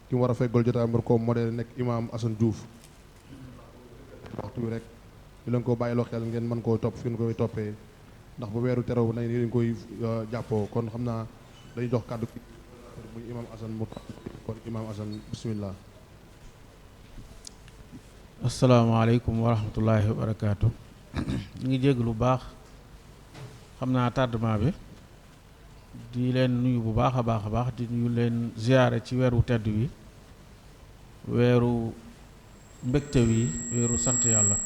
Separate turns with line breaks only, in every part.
ki mu war a feggool jotaay mbir ko modèle nekk imaam Assane Diouf waxtu wi rek ñu leen ko bàyyiloo xel ngeen mën koo topp fi ñu koy toppee ndax bu weeru terew nañ dañ koy jàppoo kon xam naa dañuy jox kàddu gi muy imaam Assane mu kon imaam Assane bismillah.
asalaamaaleykum wa rahmatullahi wa barakaatu. ñu ngi jégg lu baax xam naa tardement bi di leen nuyu bu baax a baax di nuyu leen ziyaare ci weeru tedd wi weeru mbégte wi weeru sant yàlla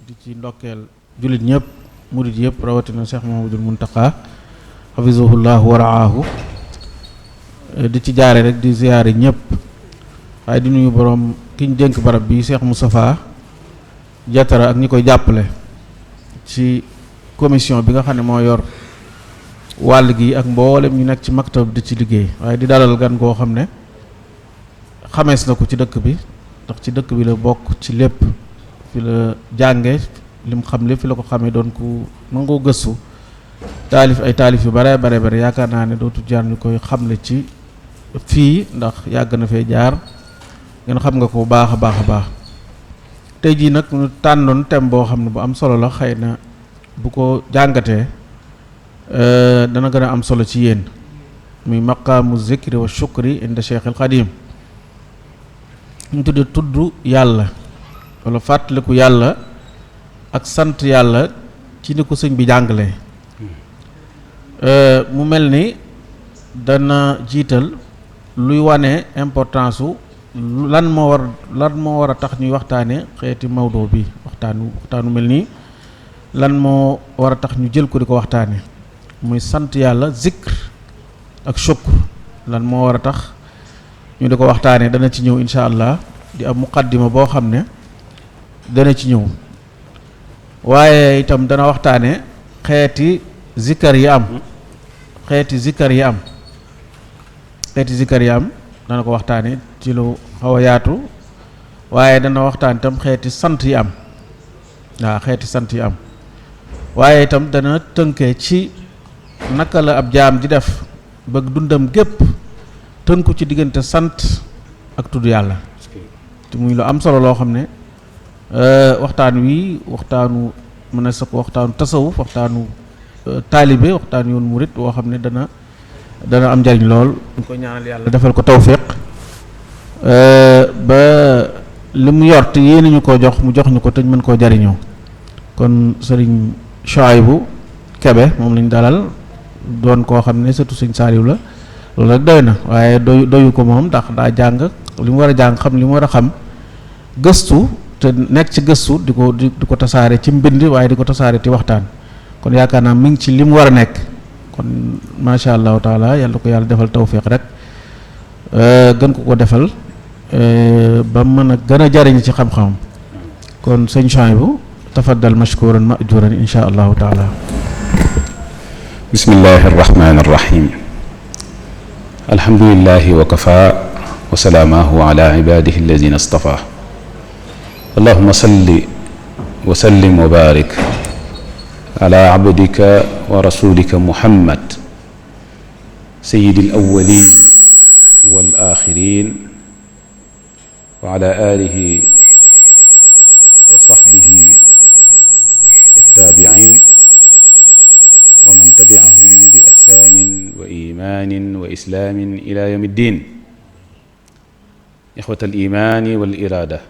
di ci ndokkeel jullit ñëpp murit yëpp rawatina Cheikh Mouhamadoul Mountakha hafizahullahu wa raahu di ci jaare rek di ziyaare ñëpp waaye di nuyu borom ki ñu dénk barab bi Cheikh Moustapha Diatara ak ñi koy jàppale ci commission bi nga xam ne moo yor wàll gi ak mboolem ñu nekk ci maktab di ci liggéey waaye di dalal gan koo xam ne xamees na ko ci dëkk bi ndax ci dëkk bi la bokk ci lépp fi la jànge lim xam lépp fi la ko xamee doon ku nangoo gëstu taalif ay taalif yu bare yaakaar naa ne dootu jaar ñu koy xamle ci fii ndax yàgg na fee jaar ngeen xam nga ko bu baax a baax tey jii nag ñu tànnoon thème boo xam ne bu am solo la xëy na bu ko jàngatee dana gën a am solo ci yéen muy maqaamu zikri wa shukri inda Cheikh al Xadim ñu tudd yàlla wala fàttaliku yàlla ak sant yàlla ci ni ko sëñ bi jàngalee mu mel ni dana jiital luy wane importance su lan moo war a tax ñuy waxtaane xeeti mawdo bi waxtaanu mel nii lan moo war a tax ñu jël ko di ko waxtaane muy sant yàlla zikr ak shukr lan moo war a tax ñu di ko waxtaane dana ci ñëw insha allah di am muqaddima boo xam ne dana ci ñëw waaye itam dana waxtaane xeeti zikkar yi am dana ko waxtaane ci lu xaw a yaatu waaye dana waxtaan itam xeeti sant yi am waaye itam dana tënkee ci naka la ab jaam di def bëgg dundam gépp tënku ci diggante sant ak tudd yàlla te muy lu am solo loo xam ne waxtaanu mën a ko waxtaanu tasawuf waxtaanu taalibe waxtaanu yoon murit woo xam ne dana am njariñ lool ñu ko ñaanal yàlla defal ko tawfiq ba li mu yor te yéen ñu ko jox mu jox ñu ko te ñu mën koo jariñoo kon sëriñ Chouaïbou Kébé moom lañ dalal doon koo xam ne surtout sëñ Saliou la loolu rek doy na waaye doyu ko moom ndax daa jàng li mu war a jàng xam li mu war a xam gëstu te nekk ci gëstu di ko tasaare ci mbind waaye di ko tasaare ci waxtaan kon yaakaar naa mi ngi ci li mu war a nekk kon macha allahu taala yàlla ko yàlla defal tawfiq rek gën ko defal ba mën a gën a jariñ ci xam-xamam kon sëñ Chouaïbou tafaddal mashkuran majuran insha allahu taala.
bismillahi arrahmani arrahim alhamdulillahi wa kafa wa salaamahu ala ibadihi alladina istafa allahuma salli wa sallim wa barik ala abdika wa rasulika muhammad sayyidil awwalin wal axirin wa ala alihi wa sahbihi wattabi'in wa man tabi'ahum bi ihsanin wa imanin wa islamin ila yawmi ddin ixwata al imani wal irada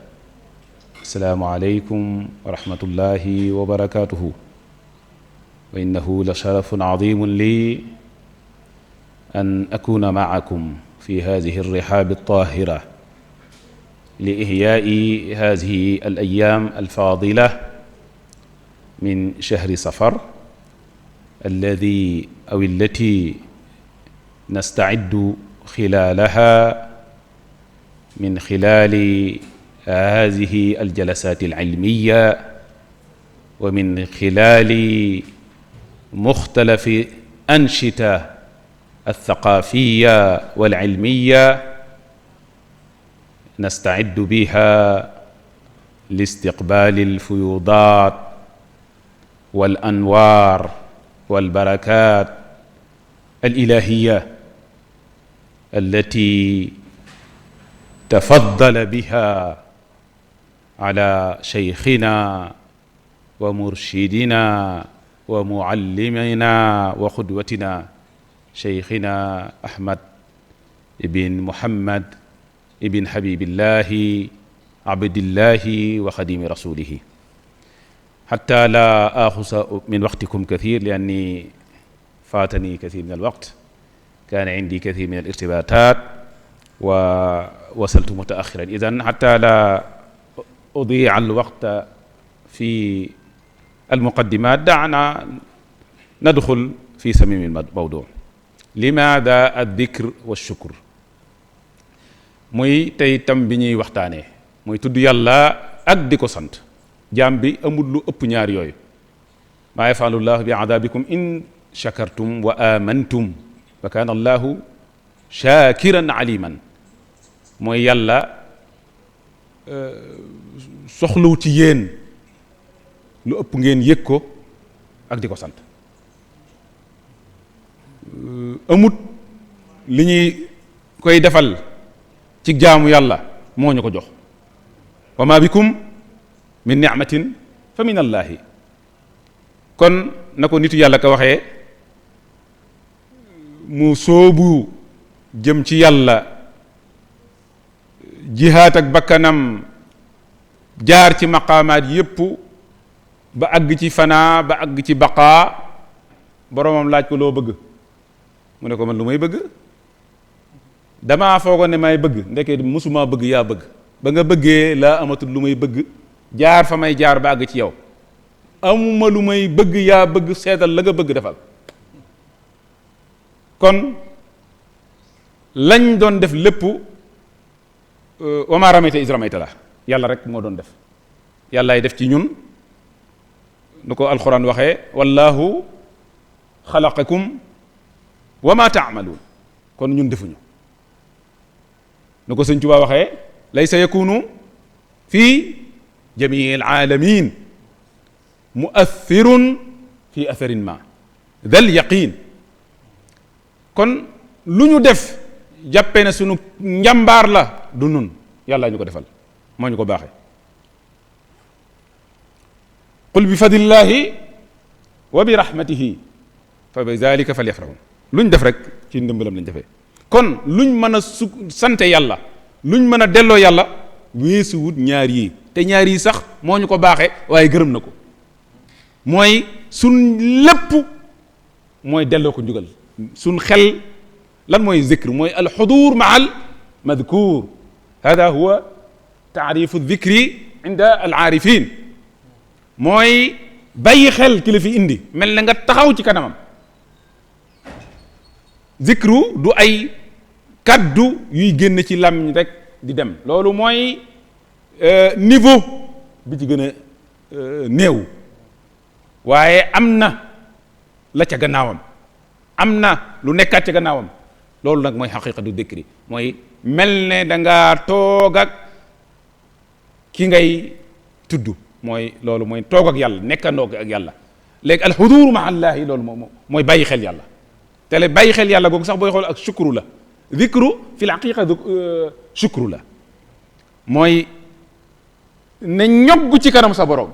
assalaamu aleykum wa rahmatullahi wa barakatuhu wa innahu la sharafun azimun li an akuna maakum fi hadihi alrihab altahira li ihyaai hadihi al ayam alfadila min shahri safar alladi aw allati nastaciddu xilalaha min xilali hadihi aljalasat alilmiya wa min xilali muxtalafi anshita althaqafiya walilmiya nastaciddu biha listiqbali alfuyudat والأنوار والبركات الإلهية التي تفضل بها على شيخنا ومرشدنا ومعلمنا وقدوتنا شيخنا أحمد بن محمد بن حبيب الله عبد الله وخديم رسوله. حتى لا آخذ من وقتكم كثير لأني فاتني كثير من الوقت، كان عندي كثير من الارتباطات ووصلت متأخرا، إذن حتى لا أضيع الوقت في المقدمات دعنا ندخل في صميم الموضوع. لماذا الذكر والشكر؟ muy tey tam bi ñuy waxtaanee muy tudd yàlla ak di ko sant. jaam bi amul lu ëpp ñaar yooyu. maa yafalu llahu bi adabikum in shakartum wa amantum wa kaana allahu shakiran aliman. mooy yàlla soxlaw ci yéen lu ëpp ngeen yëg ko ak di ko sant. amut li ñuy koy defal ci jaamu yàlla moo ñu ko jox. wa ma bikum min ni'matin fa min allahi. kon na ko nitu yàlla ka waxee mu soobu jëm ci yàlla jihaat ak bakkanam jaar ci maqaamaat yépp ba àgg ci fanaa ba àgg ci baqaa. boromam laaj ko loo bëgg mu ne ko man lu may bëgg damaa foogoon ne may bëgg ndeke mësuma bëgg yaa bëgg ba nga bëggee laa amatul lu may bëgg jaar fa may jaar ba àgg ci yow amuma lu may bëgg yaa bëgg seetal la nga bëgg defal. kon lañ doon def lépp wa maa ramayta iz ramayta la yàlla rek moo doon def. yàllaay def ci ñun nu ko alxuraan waxee wallahu xalaqakum wa ma taamaluun. kon ñun defuñu nu ko sëñ Tuubaa waxee laysa yakunu fii jamii alaalamin muathirun fi atharin ma dal yaqin. kon lu ñu def jàppee ne sunu njàmbaar la du nun yàlla ñu ko defal moo ñu ko baaxee. qul bi fadlillahi wa bi rahmatihi fa bi zalika falyafrahu. luñ def rek ci ndimbalam lañ defee. kon luñ mën a sante yàlla luñ mën a delloo yàlla weesu wut ñaar yii te ñaar yii sax moo ñu ko baaxee waaye gërëm na ko. mooy suñ lépp mooy delloo ko njugal. suñ xel lan mooy zikr mooy alxudur maa al madkur. hada huwa taarifu dikri inda al aarifin. mooy bàyyi xel ki la fi indi mel na nga taxaw ci kanamam. zikru du ay kaddu yuy génn ci làmmiñ rek di dem. loolu mooy niveau bi ci gën a néew. waaye am na la ca gannaawam am na lu nekkaat ca gannaawam. loolu nag mooy xaqiqatu dikri mooy mel ne da ngaa toog ak ki ngay tudd. mooy loolu mooy toog ak yàlla nekkandoo ak yàlla. léegi alxudur ma allahi loolu moom mooy bàyyi xel yàlla. te le bàyyi xel yàlla googu sax booy xool ak shukru la. zikru fi l haqiqa shukru la. mooy ne ñogg ci kanam sa borom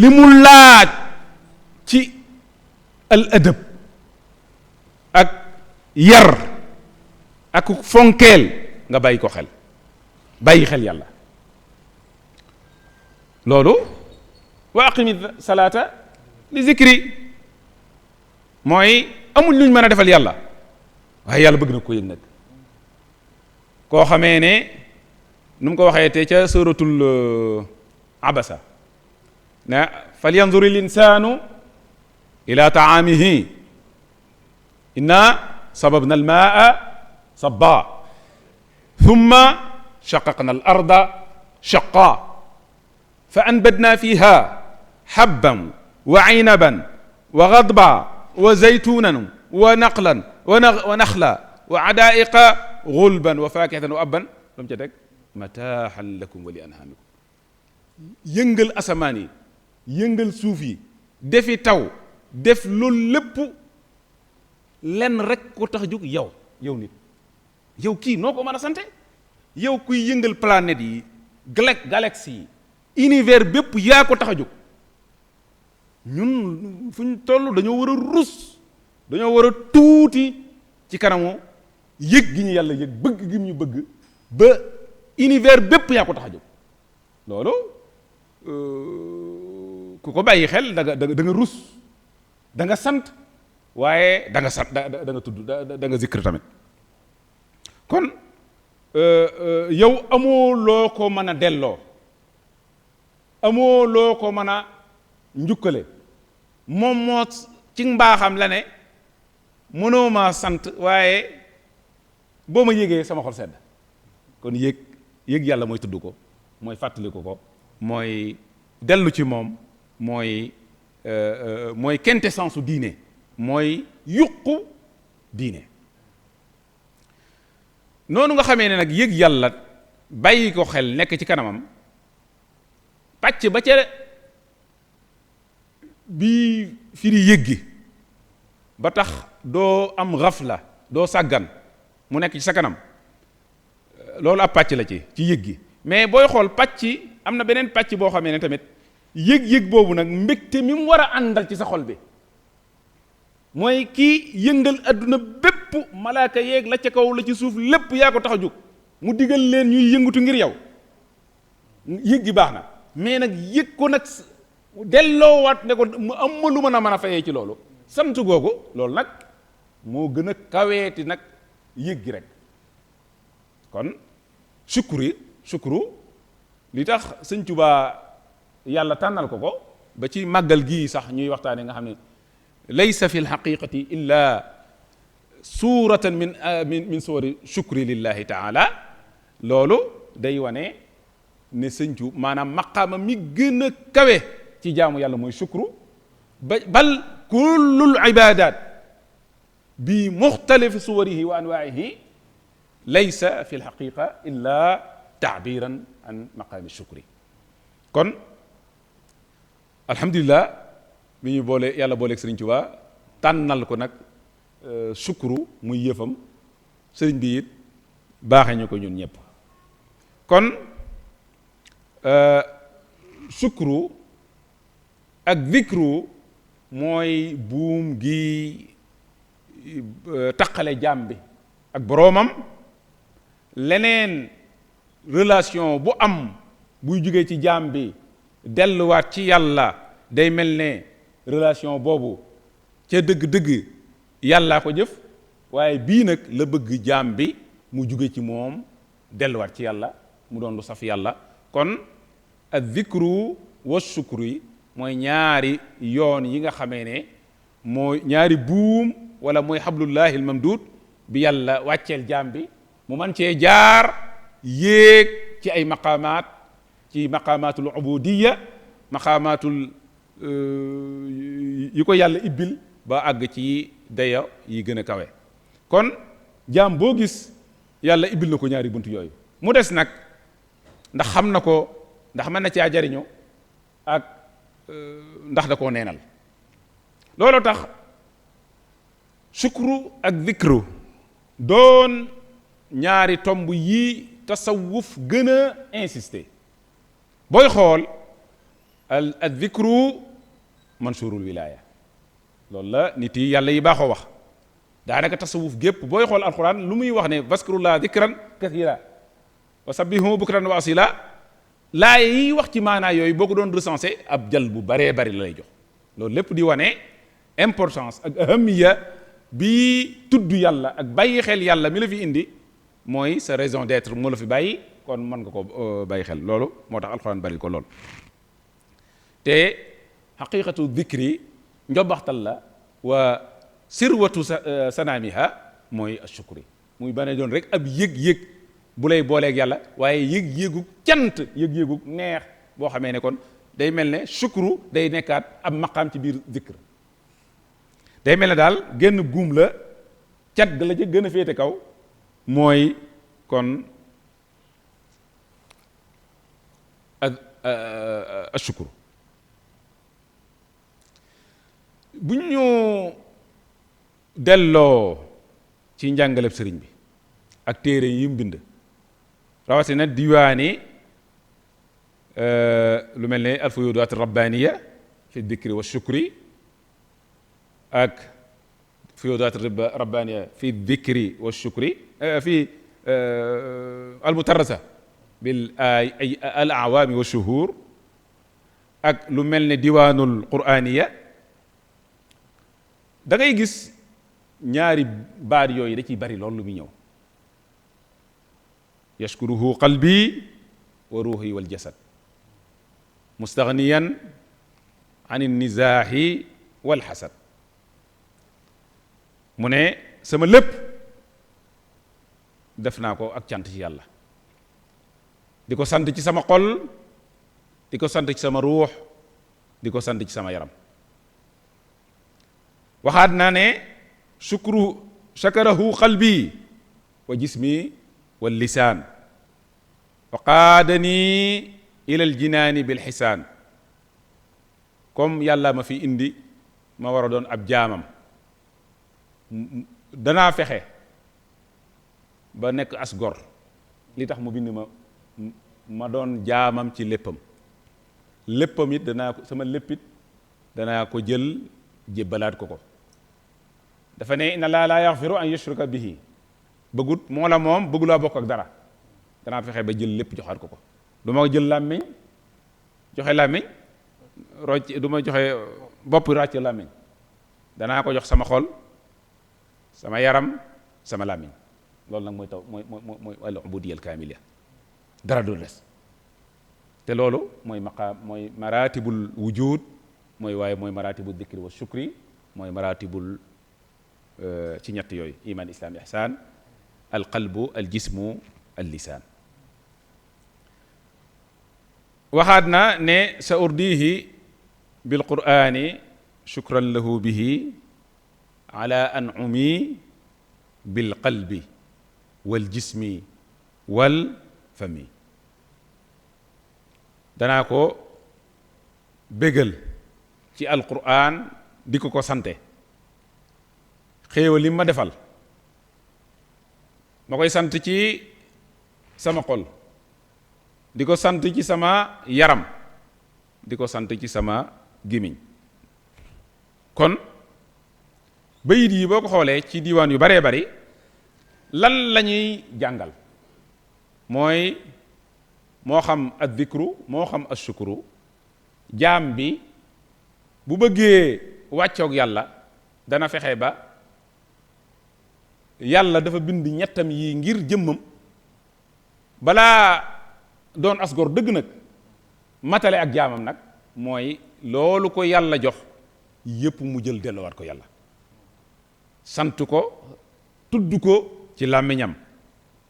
li mu laaj ci al adab ak yar ak fonkeel nga bàyyi ko xel bàyyi xel yàlla. loolu wa aqimi salaata li zikri mooy amul luñ mën a defal yàlla waaye yàlla bëgg na ko yëg nag. koo xamee ne nu mu ko waxee te ca suratul abasa na falyanzur il insanu ila taamihi inna sababna al maa sabba thumma shaqaqna al arda shaqqa fa anbadna fiha habban wa aynaban wa ghadba wa zaytunan wa naqlan wa nakhla wa adaiqa gulban wa fakihatan wa abban lu mu ca teg mataaxan lakum wa li anhaamikum. yëngal asamaan yi yëngal suuf yi defi taw def loolu lépp lenn rek ko tax a jóg yow nit yow kii noo ko mën a sante yow kuy yëngal planète yi galaxie yi univers bépp yaa ko tax a jóg ñun fu ñu toll dañoo war a rus dañoo war a tuuti ci kanamu yëg gi ñu yàlla yëg bëgg gi ñu bëgg ba univers bépp yaa ko tax a jóg loolu ku ko bàyyi xel da nga rus da nga sant waaye da nga sant da nga tudd da nga zikr tamit kon yow amoo loo ko mën a delloo amoo loo ko mën a njukkale moom moo ci mbaaxam la ne mënoo ma sant waaye boo ma yégee sama xol sedd kon yëg yàlla mooy tudd ko mooy fàttaliku ko mooy dellu ci moom mooy quintessence su diine mooy yuqu diine noonu nga xamee ne nag yëg yàlla bàyyi ko xel nekk ci kanamam pàcc ba ca bii firi yëg gi ba tax doo am xafla doo sàggan mu nekk ci sa kanam loolu ab pàcc la ci yëg gi mais booy xool pàcc am na beneen pàcc boo xamee ne tamit yëg-yëg boobu nag mbégte mi mu war a àndal ci sa xol bi mooy kii yëngal adduna bépp malaaka yeeg la ca kaw la ci suuf lépp yaa ko tax a jóg mu digal leen ñuy yëngatu ngir yow yëg gi baax na mais nag yëg ko nag delloowaat ne ko mu am ma lu mën a fayee ci loolu sant googu loolu nag moo gën a kaweeti nag yëg gi rek kon sukuru li tax sëñ Tuubaa yàlla tànnal ko ba ci màggal gii sax ñuy waxtaane nga xam ne laysa fi lxaqiqati illa suratan min suwari shukri lillahi taala loolu day wane ne sëñ Tuubaa maanaam maqaama mi gën a kawe ci jaamu yàlla mooy shukru bal kullul ibadat bi muxtalifi suwarihi wa anwaihi laysa fi lxaqiqa illa taabiran an maqaami shukri kon alhamdulilah bi ñu boole yàlla booleeg sëriñ Tuubaa tànnal ko nag shukru muy yëfam sëriñ bi it baaxee ñu ko ñun ñëpp kon shukru ak zikru mooy buum gi taqale jaam bi ak boroomam leneen relation bu am buy jógee ci jaam bi delluwaat ci yàlla day mel ne relation boobu ca dëgg-dëgg yàllaa ko jëf waaye bii nag la bëgg jaam bi mu jóge ci moom delluwaat ci yàlla mu doon lu saf yàlla kon ak zikru wa shukru yi mooy ñaari yoon yi nga xamee ne mooy ñaari buum wala mooy xablullahi almamduud bi yàlla wàcceel jaam bi mu man cee jaar yéeg ci ay maqaamaat ci maqaamaatul ubudiyya maqaamaatul yi ko yàlla ibbil ba àgg ci dayo yi gën a kawe kon jaam boo gis yàlla ibbil na ko ñaari bunt yooyu mu des nag ndax xam na ko ndax mën na caa jariñu ak ndax da koo neenal loolu tax shukru ak zikru doon ñaari tomb yi tasawuf gën a insister booy xool al zikru mansurul wilaya loolu la nit yi yàlla yi baaxoo wax daanaka tasawuf gépp booy xool alquran lu muy wax ne vaskurullah zikran kathira wa sabbihu bukran wa asila laay yi wax ci maanaa yooyu boo ko doon recensé ab jal bu baree bari la lay jox loolu lépp di wane importance ak ahamiya bi tudd yàlla ak bàyyi xel yàlla mi la fi indi mooy sa raison d'être moo la fi bàyyi kon mën nga ko bàyyi xel loolu moo tax alxuraan bari ko lool te xaqiqatu dikri njobaxtal la wa sirwatu sanaamiha mooy ashukri muy bane doon rek ab yëg-yëg bu lay booleeg yàlla waaye yëg-yëgu cant yëg-yëgu neex boo xamee ne kon day mel ne shukru day nekkaat ab maqaam ci biir zikr day mel ne daal génn guum la cat ga la ca gën a féete kaw mooy kon ashukru bu ñu delloo ci njàngaleb sëriñ bi ak téere yi mu bind rawatina diwaani lu mel ne alfuyudaat rabbaniya fi dikri wa shukri ak fuyudaat rabbaniya fi dikri wa shukri fi almutarasa bil ay al awaami wa shuhur ak lu mel ne diwaanul quraniya da ngay gis ñaari baat yooyu da ciy bari loolu lu muy ñëw yashkuruhu qalbi wa ruuhi wal jasad mustaghniyan an nizaahi wal xasad mu ne sama lépp def naa ko ak cant ci yàlla di ko sant ci sama xol di ko sant ci sama ruux di ko sant ci sama yaram waxaat naa ne shakarahu qalbi wa jismi wal lisaan wa qaadani ila al jinaani bil xisaan comme yàlla ma fi indi ma war a doon ab jaamam danaa fexe ba nekk as gor li tax mu bind ma doon jaamam ci léppam it danaa ko sama léppit danaa ko jël jébbalaat ko dafa ne inna laa laa yaxfiru an yushraka bihi bëggut moo la moom bëggulaa bokk ak dara danaa fexe ba jël lépp joxaat ko du ma jël làmmiñ joxe làmmiñ rocc du ma joxe bopp ràcc làmmiñ danaa ko jox sama xol sama yaram sama làmmiñ loolu nag mooy taw mooy al ubudiyya al kaamila dara du des te loolu mooy maqaam mooy maratibul wujud mooy maratibul dikri wa shukri mooy maratibul ci ñett yooyu iman islam ihsan al qalbu al jismu al lisaan waxaat na ne sa urdihi bil qur'ani shukran lahu bihi ala an'umi bil qalbi wal jismi wal fami danaa ko bégal ci alquran di ko sante xéewal li ma defal ma koy sant ci sama xol di ko sant ci sama yaram di ko sant ci sama gémmiñ kon bayit yi boo ko xoolee ci diiwaan yu baree bari lan la ñuy jàngal mooy moo xam ad dikru moo xam as shukru jaam bi bu bëggee wàccoog yàlla dana fexe ba yàlla dafa bind ñettam yi ngir jëmmam balaa doon asgor dëgg nag matale ak jaamam nag mooy loolu ko yàlla jox yépp mu jël delluwaat ko yàlla sant ko tudd ko ci làmmiñam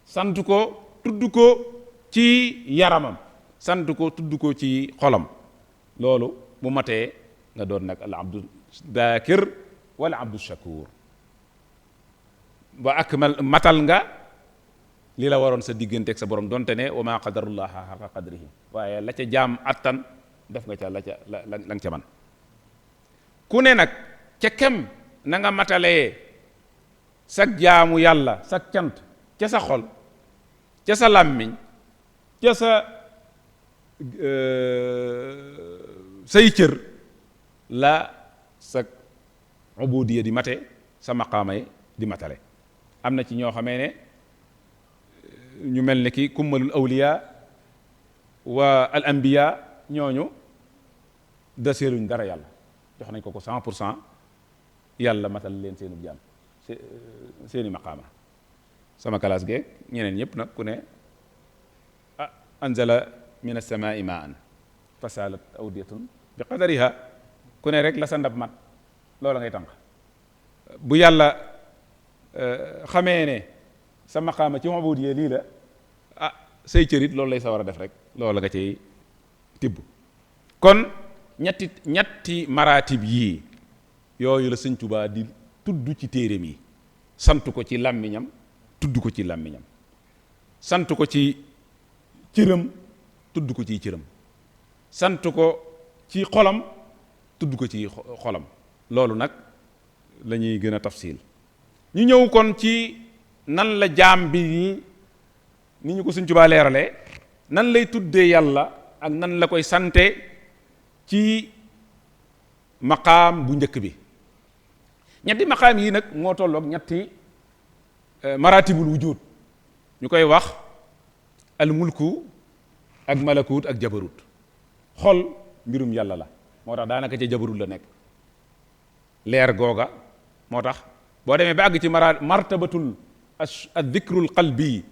sant ko tudd ko ci yaramam sant ko tudd ko ci xolam loolu bu matee nga doon nag al abdu daakir wala abdu shakur ba akmal matal nga li la waroon sa diggante ak sa borom donte ne wa ma qadarullaha xaqa qadrihi waaye la ca jaam attan def nga ca la nga ca man ku ne nag ca kem na nga matalee sag jaamu yàlla sag cant ca sa xol ca sa làmmiñ ca sa say cër la sa ubudiya di mate sa maqaamay di matale am na ci ñoo xamee ne ñu mel ne ki kummalul awliya wa al anbiya ñooñu deseeluñ dara yàlla jox nañ ko 100% yàlla matal leen seenu jaam seeni maqaama sama kalaas geeg ñeneen ñëpp nag ku ne anzala min as-samaa'i maa'an fasalat awdiyatun bi qadariha ku ne rek la sa ndab mat loola ngay tànq bu yàlla xamee ne sa maqaama ci ubudiyya lii la say cërit loolu lay sa war a def rek loola nga cay tibb kon ñetti maratib yii yooyu la Sëñ Tuubaa di tudd ci téereem yi sant ko ci làmmiñam tudd ko ci làmmiñam sant ko ci cëram tudd ko ci cëram sant ko ci xolam tudd ko ci xolam loolu nag la ñuy gën a tafsil ñu ñëw kon ci nan la jaam bi ni ñu ko Sëñ Tuubaa leeralee nan lay tuddee yàlla ak nan la koy sante ci maqaam bu njëkk bi ñetti maqaam yi nag moo tolloog ñetti maratibul wujud ñu koy wax al mulku ak malakut ak jabarut xol mbirum yàlla la moo tax daanaka ca jabarut la nekk leer googa moo tax boo demee ba àgg ci martabatul ad dikrul qalbi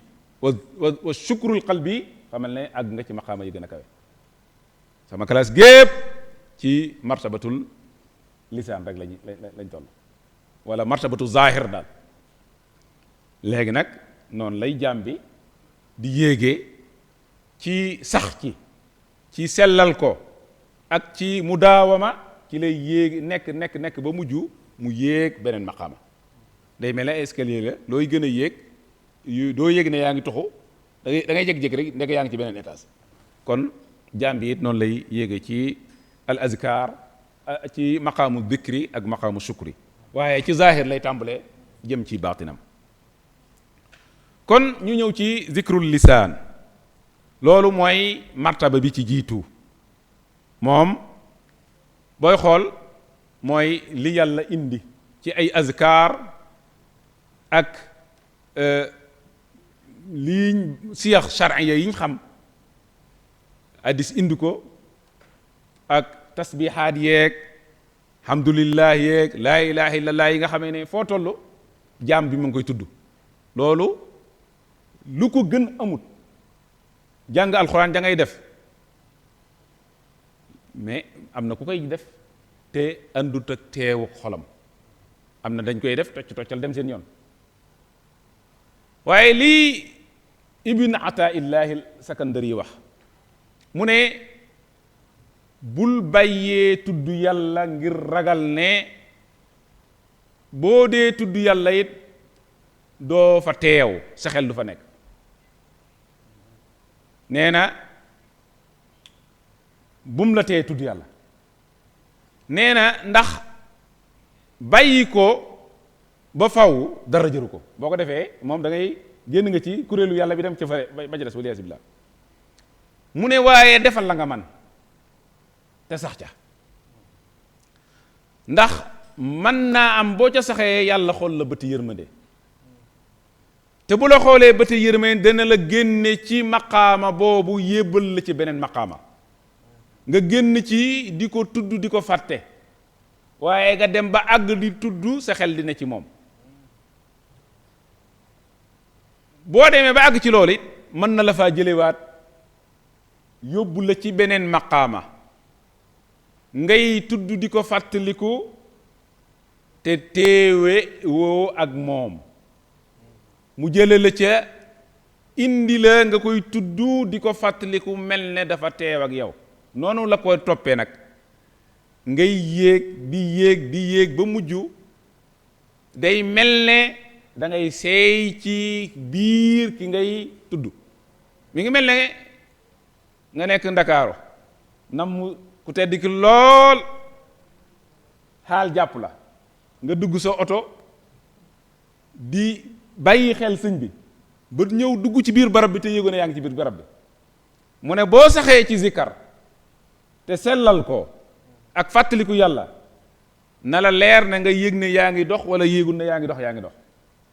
wa shukrul qalbi xamal ne àgg nga ci maqaama yi gën a kawe sama classe gépp ci martabatul lisaan rek lañ toll wala martabatu zahir daal léegi nag noonu lay jaam bi di yéegee ci sax ci sellal ko ak ci mudaawama ci lay yéeg nekk ba mujj mu yéeg beneen maqaama day mel ne escalier la looy gën a yéeg doo yéeg ne yaa ngi toxu da ngay jékki-jékki rek ndek yaa ngi ci beneen étage kon jaam bi it noonu lay yéege ci al azkar ci maqaamu dikri ak maqaamu shukri waaye ci zahir lay tàmbalee jëm ci baatinam kon ñu ñëw ci zikrul lisaan loolu mooy martaba bi ci jiitu moom booy xool mooy li yàlla indi ci ay azkar ak liñ siyax shar'iyya yiñ xam hadis indi ko ak tasbihaat yeeg alhamdulillah yeeg laa ilaha illallah yi nga xamee ne foo toll jaam bi mu ngi koy tudd loolu lu ko gën amut jàng alxuraan da ngay def mais am na ku koy def te andut ak teewu xolam am na dañ koy def toccal dem seen yoon waaye lii ibn ataillahi sakandari wax mu ne bul bàyyee tudd yàlla ngir ragal ne boo dee tudd yàlla it doo fa teew sa xel du fa nekk nee na bum la tee tudd yàlla nee na ndax bàyyi ko ba faw dara jëru ko boo ko defee moom da ngay génn nga ci kuréelu yàlla bi dem ci fare ba ca des waliyaasi billah mu ne waaye defal la nga man te sax ca ndax mën naa am boo ca saxee yàlla xool la bëti yërmande te bu la xoolee bëti yërmande dana la génne ci maqaama boobu yébbal la ci beneen maqaama nga génn ci di ko tudd di ko fàtte waaye nga dem ba àgg di tudd sa xel di ne ci moom boo demee ba àgg ci loolu it mën na la faa jëlewaat yóbbu la ci beneen maqaama ngay tudd di ko fàttaliku te teewe woo ak moom mu jële la ca indi la nga koy tudd di ko fàttaliku mel ne dafa teew ak yow noonu la koy toppee nag ngay yéeg di yéeg ba mujj day mel ne da ngay seey ci biir ki ngay tudd mi ngi mel ne nga nekk Ndakaaru nam ku tedd ki lool xaal jàpp la nga dugg sa oto di bàyyi xel sëñ bi ba ñëw dugg ci biir barab bi te yéego ne yaa ngi ci biir barab bi mu ne boo saxee ci zikkar te sellal ko ak fàttaliku yàlla na la leer na nga yëg ne yaa ngi dox wala yéegul ne yaa ngi dox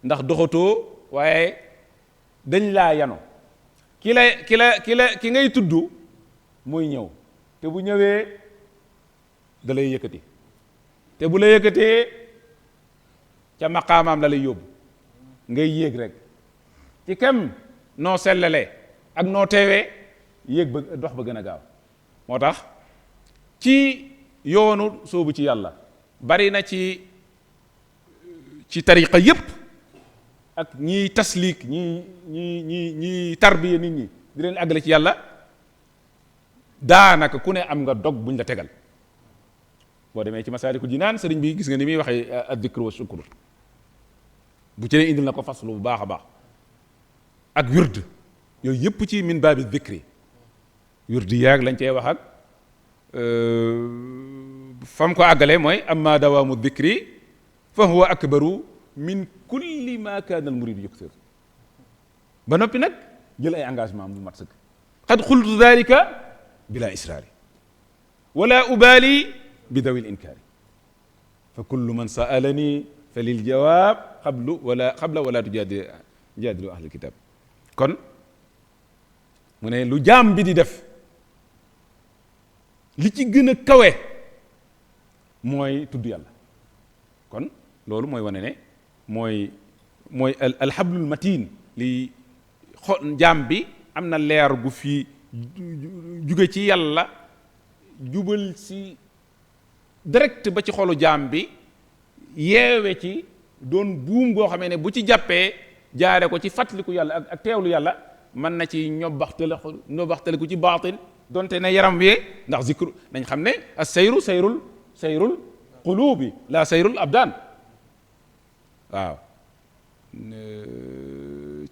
ndax doxatoo waaye dañ laa yano ki ngay tudd mooy ñëw te bu ñëwee da lay yëkkati te bu la yëkkatee ca maqaamaam la lay yóbbu ngay yéeg rek ci kem noo sellalee ak noo teewee yéeg ba dox ba gën a gaaw moo tax ci yoonu soobu ci yàlla bari na ci tariqa yépp ak ñiy tasliik ñi tarbiya nit ñi di leen àggale ci yàlla daanaka ku ne am nga dog buñ la tegal boo demee ci Masaalikul Jinaan sëriñ bi gis nga ni muy waxee ad-dikru wa shukru bu ci ne indil na ko faslu bu baax a baax ak wird yooyu yëpp ci min baabi dikri wird yaag lañ cey wax ak fam ko àggale mooy amma dawaamu dikri fa huwa akbaru min kulli ma kaana al murid yuksir ba noppi nag jël ay engagement mu mat sëkk qad xultu dalika bila israari wala ubali bi dawi l inkaari fa kullu man saalani fa lil jawaab xabla wala tujaadilu ahlul kitab kon mu ne lu jaam bi di def li ci gën a kawe mooy tudd yàlla kon loolu mooy wane ne mooy alxablul matin li jaam bi am na leer gu fi jóge ci yàlla jubal si direct ba ci xolu jaam bi yeewe ci doon buum goo xamee ne bu ci jàppee jaare ko ci fàttaliku yàlla ak teewlu yàlla mën na ci ñobaxtale ku ci baatin donte ne yaram wi ndax zikru nañ xam ne as sayru sayrul qulubi la sayrul abdaan waaw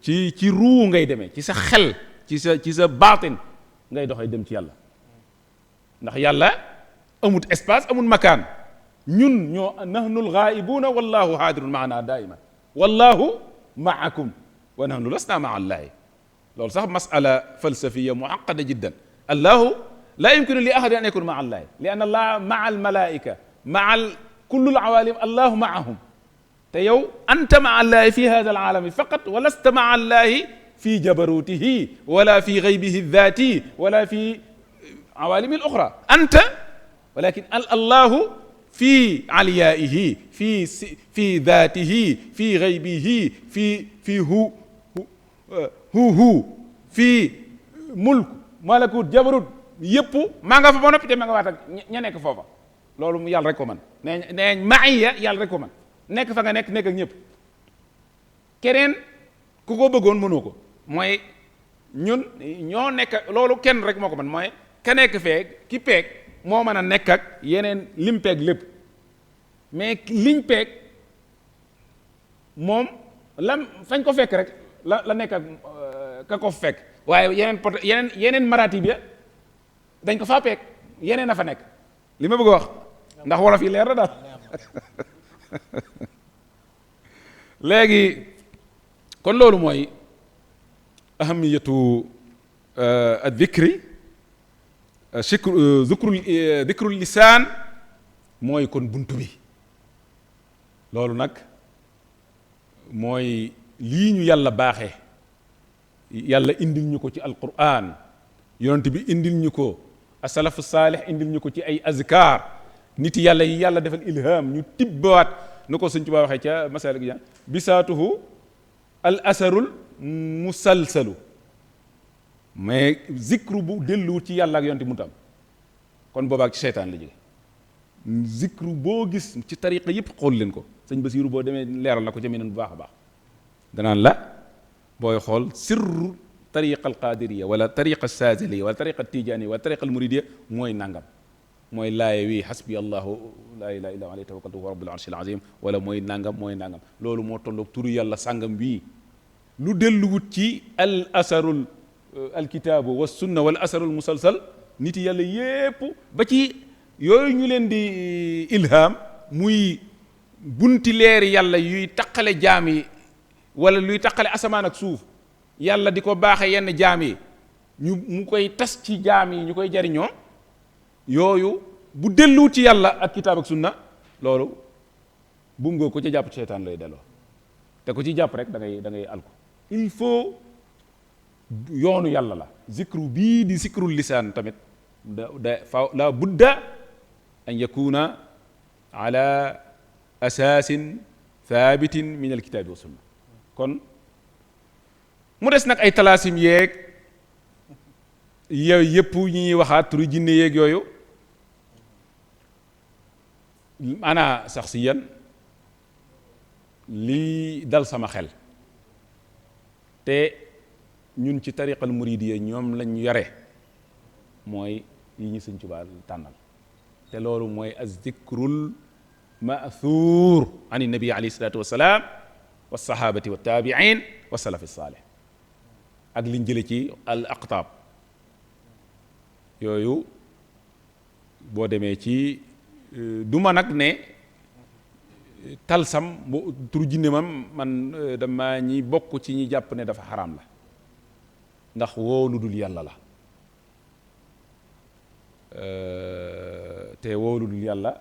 ci ruu ngay demee ci sa xel ci sa baatin ngay doxee dem ci yàlla ndax yàlla amut espace amut makaan ñun ñoo nahnu lgaa'ibuuna wallahu haadirun maana daa'iman wallahu maakum wa nahnu lasna maa allahi loolu sax masala falsafiya muaqada jiddan allahu laa yumkinu li ahadin an yakuna maa allahi li anna allah maa almalaika maa kullu alawalim allahu maahum te yow anta maa allahi fi hada alalami faqat wa lasta maa allahi fi jabarutihi wala fi gaybihi dhati wala fi awalimi al oxra anta walakin allahu fi aliyaihi fi dhatihi fi gaybihi fi hu fi mulk malakut jabarut yëpp maa nga fa ba noppi te ma nga waat ak ña nekk foofa loolu yàlla rek ko man nee maiya yàlla rek ko man nekk fa nga nekk ak ñëpp keneen ku ko bëggoon mënoo ko mooy ñun ñoo nekk loolu kenn rek moo ko man mooy ka nekk feeg ki peeg moo mën a nekk ak yeneen lim peeg lépp mais liñ peeg moom lam fañ ko fekk rek la nekk ak ka ko fekk waaye yeneen maratib ya dañ ko faa peeg yeneen a fa nekk li ma bëgg a wax ndax wolof yi leer na daal léegi kon loolu mooy ahamiyatu ad-dhikri dhikrul lisaan mooy kon buntu bi loolu nag mooy lii ñu yàlla baaxee yàlla indil ñu ko ci alquran yonent bi indil ñu ko asalafu saalih indil ñu ko ci ay azkar nit yàlla yi yàlla defal ilham ñu tibbaat nu ko Sëñ Tuubaa waxee ca masalik ja bisaatuhu al asarul musalsalu mais zikru bu delluwut ci yàlla ak yonent mu tam kon boobaak ci seytaan la jóge zikru boo gis ci tariqa yëpp xool leen ko sëñ Basiiru boo demee leeral na ko ca meneen bu baax a baax danaan la booy xool sirru tariqa al qadiriya wala tariqa saaziliya wala tariqa tijaaniya wala tariqa al muridiya mooy nangam mooy laaye wi xasbi allahu laa ilaha illa alayhi tawakkaltu wa rabbul arshil azim wala mooy nangam loolu moo tolloog turu yàlla sàngam bii lu delluwut ci al asarul alkitaabu wa sunna wal asarul musalsal nit yàlla yépp ba ci yooyu ñu leen di ilham muy bunti leeri yàlla yuy taqale jaam yi wala luy taqale asamaan ak suuf yàlla di ko baaxe yenn jaam yi mu koy tas ci jaam yi ñu koy jariñoo yooyu bu delluwut ci yàlla ak kitaab ak sunna loolu bu ngoo ko ci jàpp ci seytaan lay delloo te ko ci jàpp rek da ngay alku il faut yoonu yàlla la zikru bii di zikrul lisaan tamit la budda an yakuna ala asaasin thabitin min alkitaabi wa sunna kon mu des nag ay talaasim yeeg yooyu yëpp ñi ñuy waxaat turu jinne yeeg yooyu ana sax si yan lii dal sama xel te ñun ci tariqal muridiyya ñoom lañ yore mooy yi ñu Sëñ Tuubaa tànnal te loolu mooy az-zikrul ma'thur an nabi alayhi salaatu wassalaam wa sahabati wa tabi'in wa salafi salih ak liñ jële ci al aqtaab yooyu boo demee ci du ma nag ne talsam turu jinne man dama ñi bokk ci ñi jàpp ne dafa xaraam la ndax woo lu dul yàlla la te woo lu dul yàlla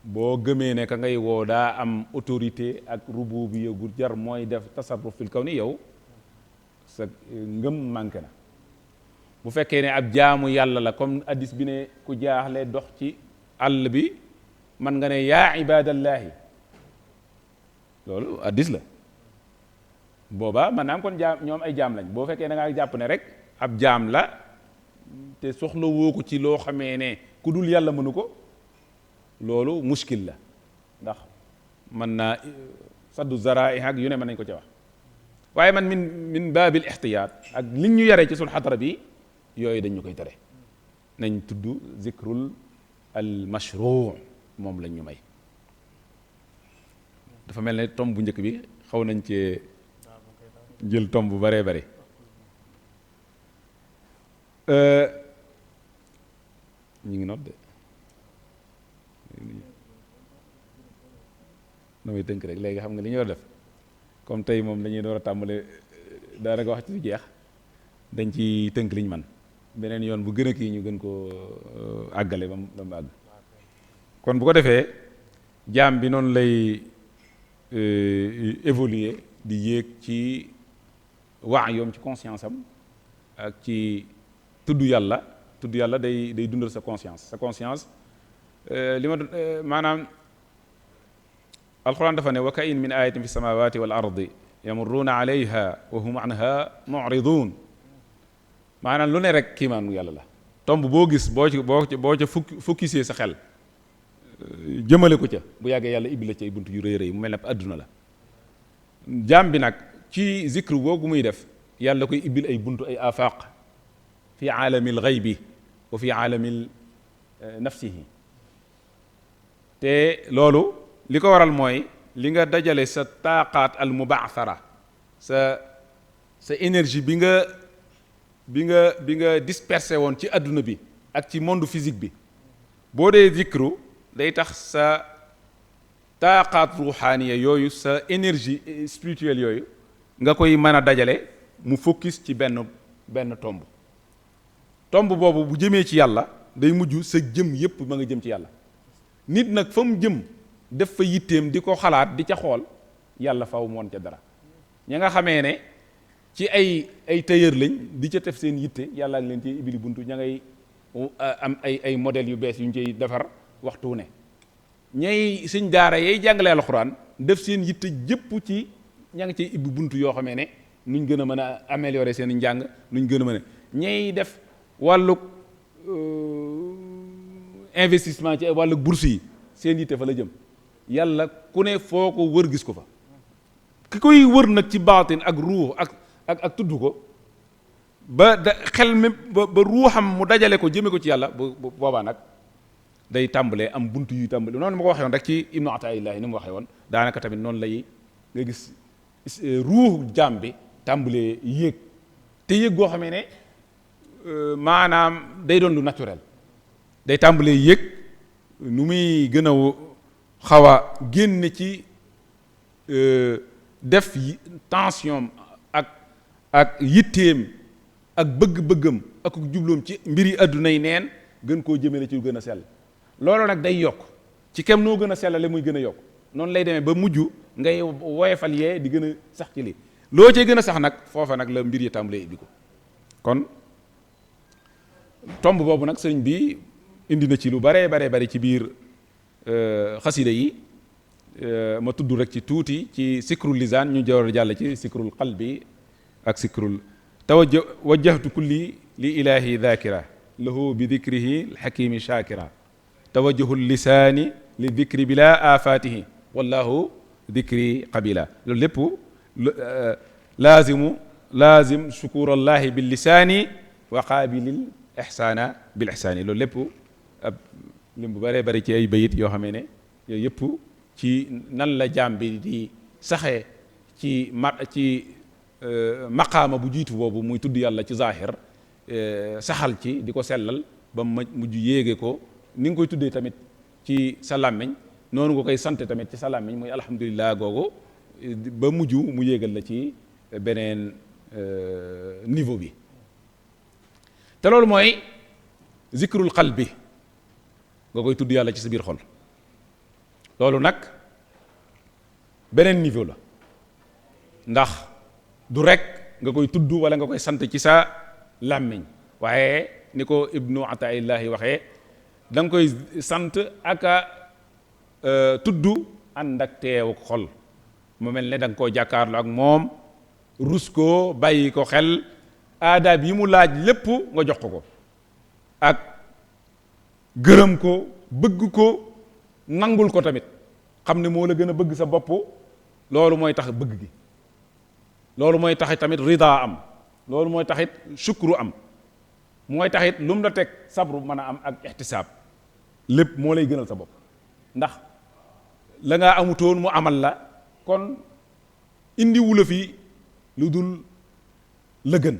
boo gëmee ne ka ngay woo daa am autorité ak rububiyya gu jar mooy def tasarruf fil kaw ni yow sa ngëm manqué na bu fekkee ne ab jaamu yàlla la comme hadis bi ne ku jaaxle dox ci àll bi man nga ne yaa ibadallahi loolu hadis la boobaa man naam kon jaam ñoom ay jaam lañ boo fekkee da ngaa jàpp ne rek ab jaam la te soxla woo ko ci loo xamee ne ku dul yàlla mënu ko loolu muskil la ndax mën naa saddu zara'i ak yu ne mën nañ ko ci wax waaye man min baabil ixtiyaat ak li ñu yaree ci sul xadara bi yooyu dañ ñu koy tere nañ tudd zikrul al mashru' moom lañ ñu may dafa mel ne tomb bu njëkk bi xaw nañ cee jël tomb bu baree bari ñu ngi noot de damay tënk rek léegi xam nga li ñu war a def comme tey moom dañuy door a tàmbale daanaka wax ci jeex dañ ci tënk liñ man beneen yoon bu gën a kii ñu gën koo àggale ba mu àgg kon bu ko defee jaam bi noonu lay évoluer di yéeg ci yoom ci conscience am ak ci tudd yàlla day dundal sa conscience li ma maanaam alquran dafa ne wa ka in min ayatin fi samawati wal ardi yamurruuna alayha wa hum anha mu'ridun maanaam lu ne rek kiimaanu yàlla la tomb boo gis boo ca focusé sa xel jëmale ko ca bu yàggee yàlla ibbi la ci ay bunt yu rëy rëy mu mel ne adduna la jaam bi nag ci zikru boogu muy def yàlla koy ibbil ay buntu ay afaq fi aalamil ghaybi wa fi aalamil nafsihi te loolu li ko waral mooy li nga dajale sa taaqaat al mubaathara sa énergie bi nga dispersé woon ci adduna bi ak ci monde physique bi boo dee zikru day tax sa taaqaat ruuxaaniya yooyu sa énergie spirituelle yooyu nga koy mën a dajale mu focus ci benn tomb boobu bu jëmee ci yàlla day mujj sa jëm yépp ma nga jëm ci yàlla nit nag fa mu jëm def fa yitteem di ko xalaat di ca xool yàlla faw moon ca dara ña nga xamee ne ci ay tailleur lañ di ca def seen yitte yàlla ak leen ci ibili buntu ña ngay am ay modèles yu bees yu ñu ciy defar waxtu ne ñay suñ daara yay jàngale alxuraan def seen yitte jëpp ci ña ngi ciy ibbi buntu yoo xamee ne nuñ gën a mën a améliorer seen njàng nuñ gën a mën a ñay def wàllug investissement ci wàllug bourse yi seen yitte fa la jëm yàlla ku ne foo ko wër gis ko fa ki koy wër nag ci baatin ak ruux ak tudd ko ba xel mi ba ruuxam mu dajale ko jëme ko ci yàlla boobaa nag day tàmbalee am buntu yu tàmbale noonu ma ko waxee woon rek ci ibnu ataillahi ni mu waxee woon daanaka tamit noonu lay nga gis ruux jaam bi tàmbalee yéeg te yéeg goo xamee ne maanaam day doon lu naturel day tàmbalee yéeg nu muy gën a xaw a génn ci def tension ak yitteem ak bëgg-bëggam ak jubloom ci mbiri addunay neen gën koo jëmale ci lu gën a sell loolu nag day yokk ci kem noo gën a sellale muy gën a yokk noonu lay demee ba mujj ngay woyefal yee di gën a sax ci li loo cee gën a sax nag foofa nag la mbir yi tàmbalee ibbi ko kon tomb boobu nag sëriñ bi indi na ci lu bare ci biir xasida yi ma tudd rek ci tuuti ci sikrul lisaan ñu jawar jàll ci sikrul qalbi ak sikrul wajjahtu kulli li ilahi dhakira lahu bi dhikrihi alxakimi shakira tawajjuhu lisaani li dhikri bila afatihi wallahu dhikri qabila loolu lépp laazim shukurallahi bil lisaani wa qaabilil ihsaana bil ihsaani loolu lépp ab lim bu bëree bëri ci ay bayit yoo xamee ne yooyu yëpp ci nan la jaam bi di saxee ci maqaama bu jiitu boobu muy tudd yàlla ci zaahir saxal ci di ko sellal ba mujj yéege ko ni nga koy tuddee tamit ci sa làmmiñ noonu nga koy sant tamit ci sa làmmiñ muy alhamdulillah googu ba mujj mu yéegal la ci beneen niveau bi te loolu mooy zikrul qalbi nga koy tudd yàlla ci sa biir xol loolu nag beneen niveau la ndax du rek nga koy tudd wala nga koy sant ci sa làmmiñ waaye ni ko ibnu ataillahi waxee da nga koy sant ak a tudd ànd ak teewu xol mu mel ne da nga koo jàkkaarloo ak moom rus ko bàyyi ko xel aadaab yi mu laaj lépp nga jox ko ak gërëm ko bëgg ko nangul ko tamit xam ne moo la gën a bëgg sa bopp loolu mooy tax bëgg gi loolu mooy taxit tamit rida am loolu mooy taxit shukru am mooy taxit lu mu la teg sabru mën a am ak ihtisaab lépp moo lay gënal sa bopp ndax la ngaa amutoon mu amal la kon indi wu la fi lu dul la gën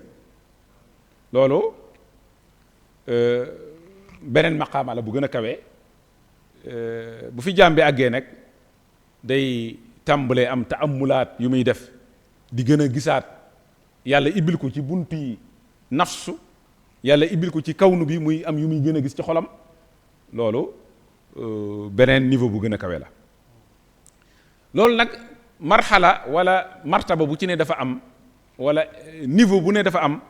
loolu beneen maqaama la bu gën a kawe bu fi jaam bi àggee nag day tàmbalee am taamulaat yu muy def di gën a gisaat yàlla ibbil ko ci bunti nafsu yàlla ibbil ko ci kawnu bi muy am yu muy gën a gis ci xolam loolu beneen niveau bu gën a kawe la loolu nag marxala wala martaba bu ci ne dafa am wala niveau bu ne dafa am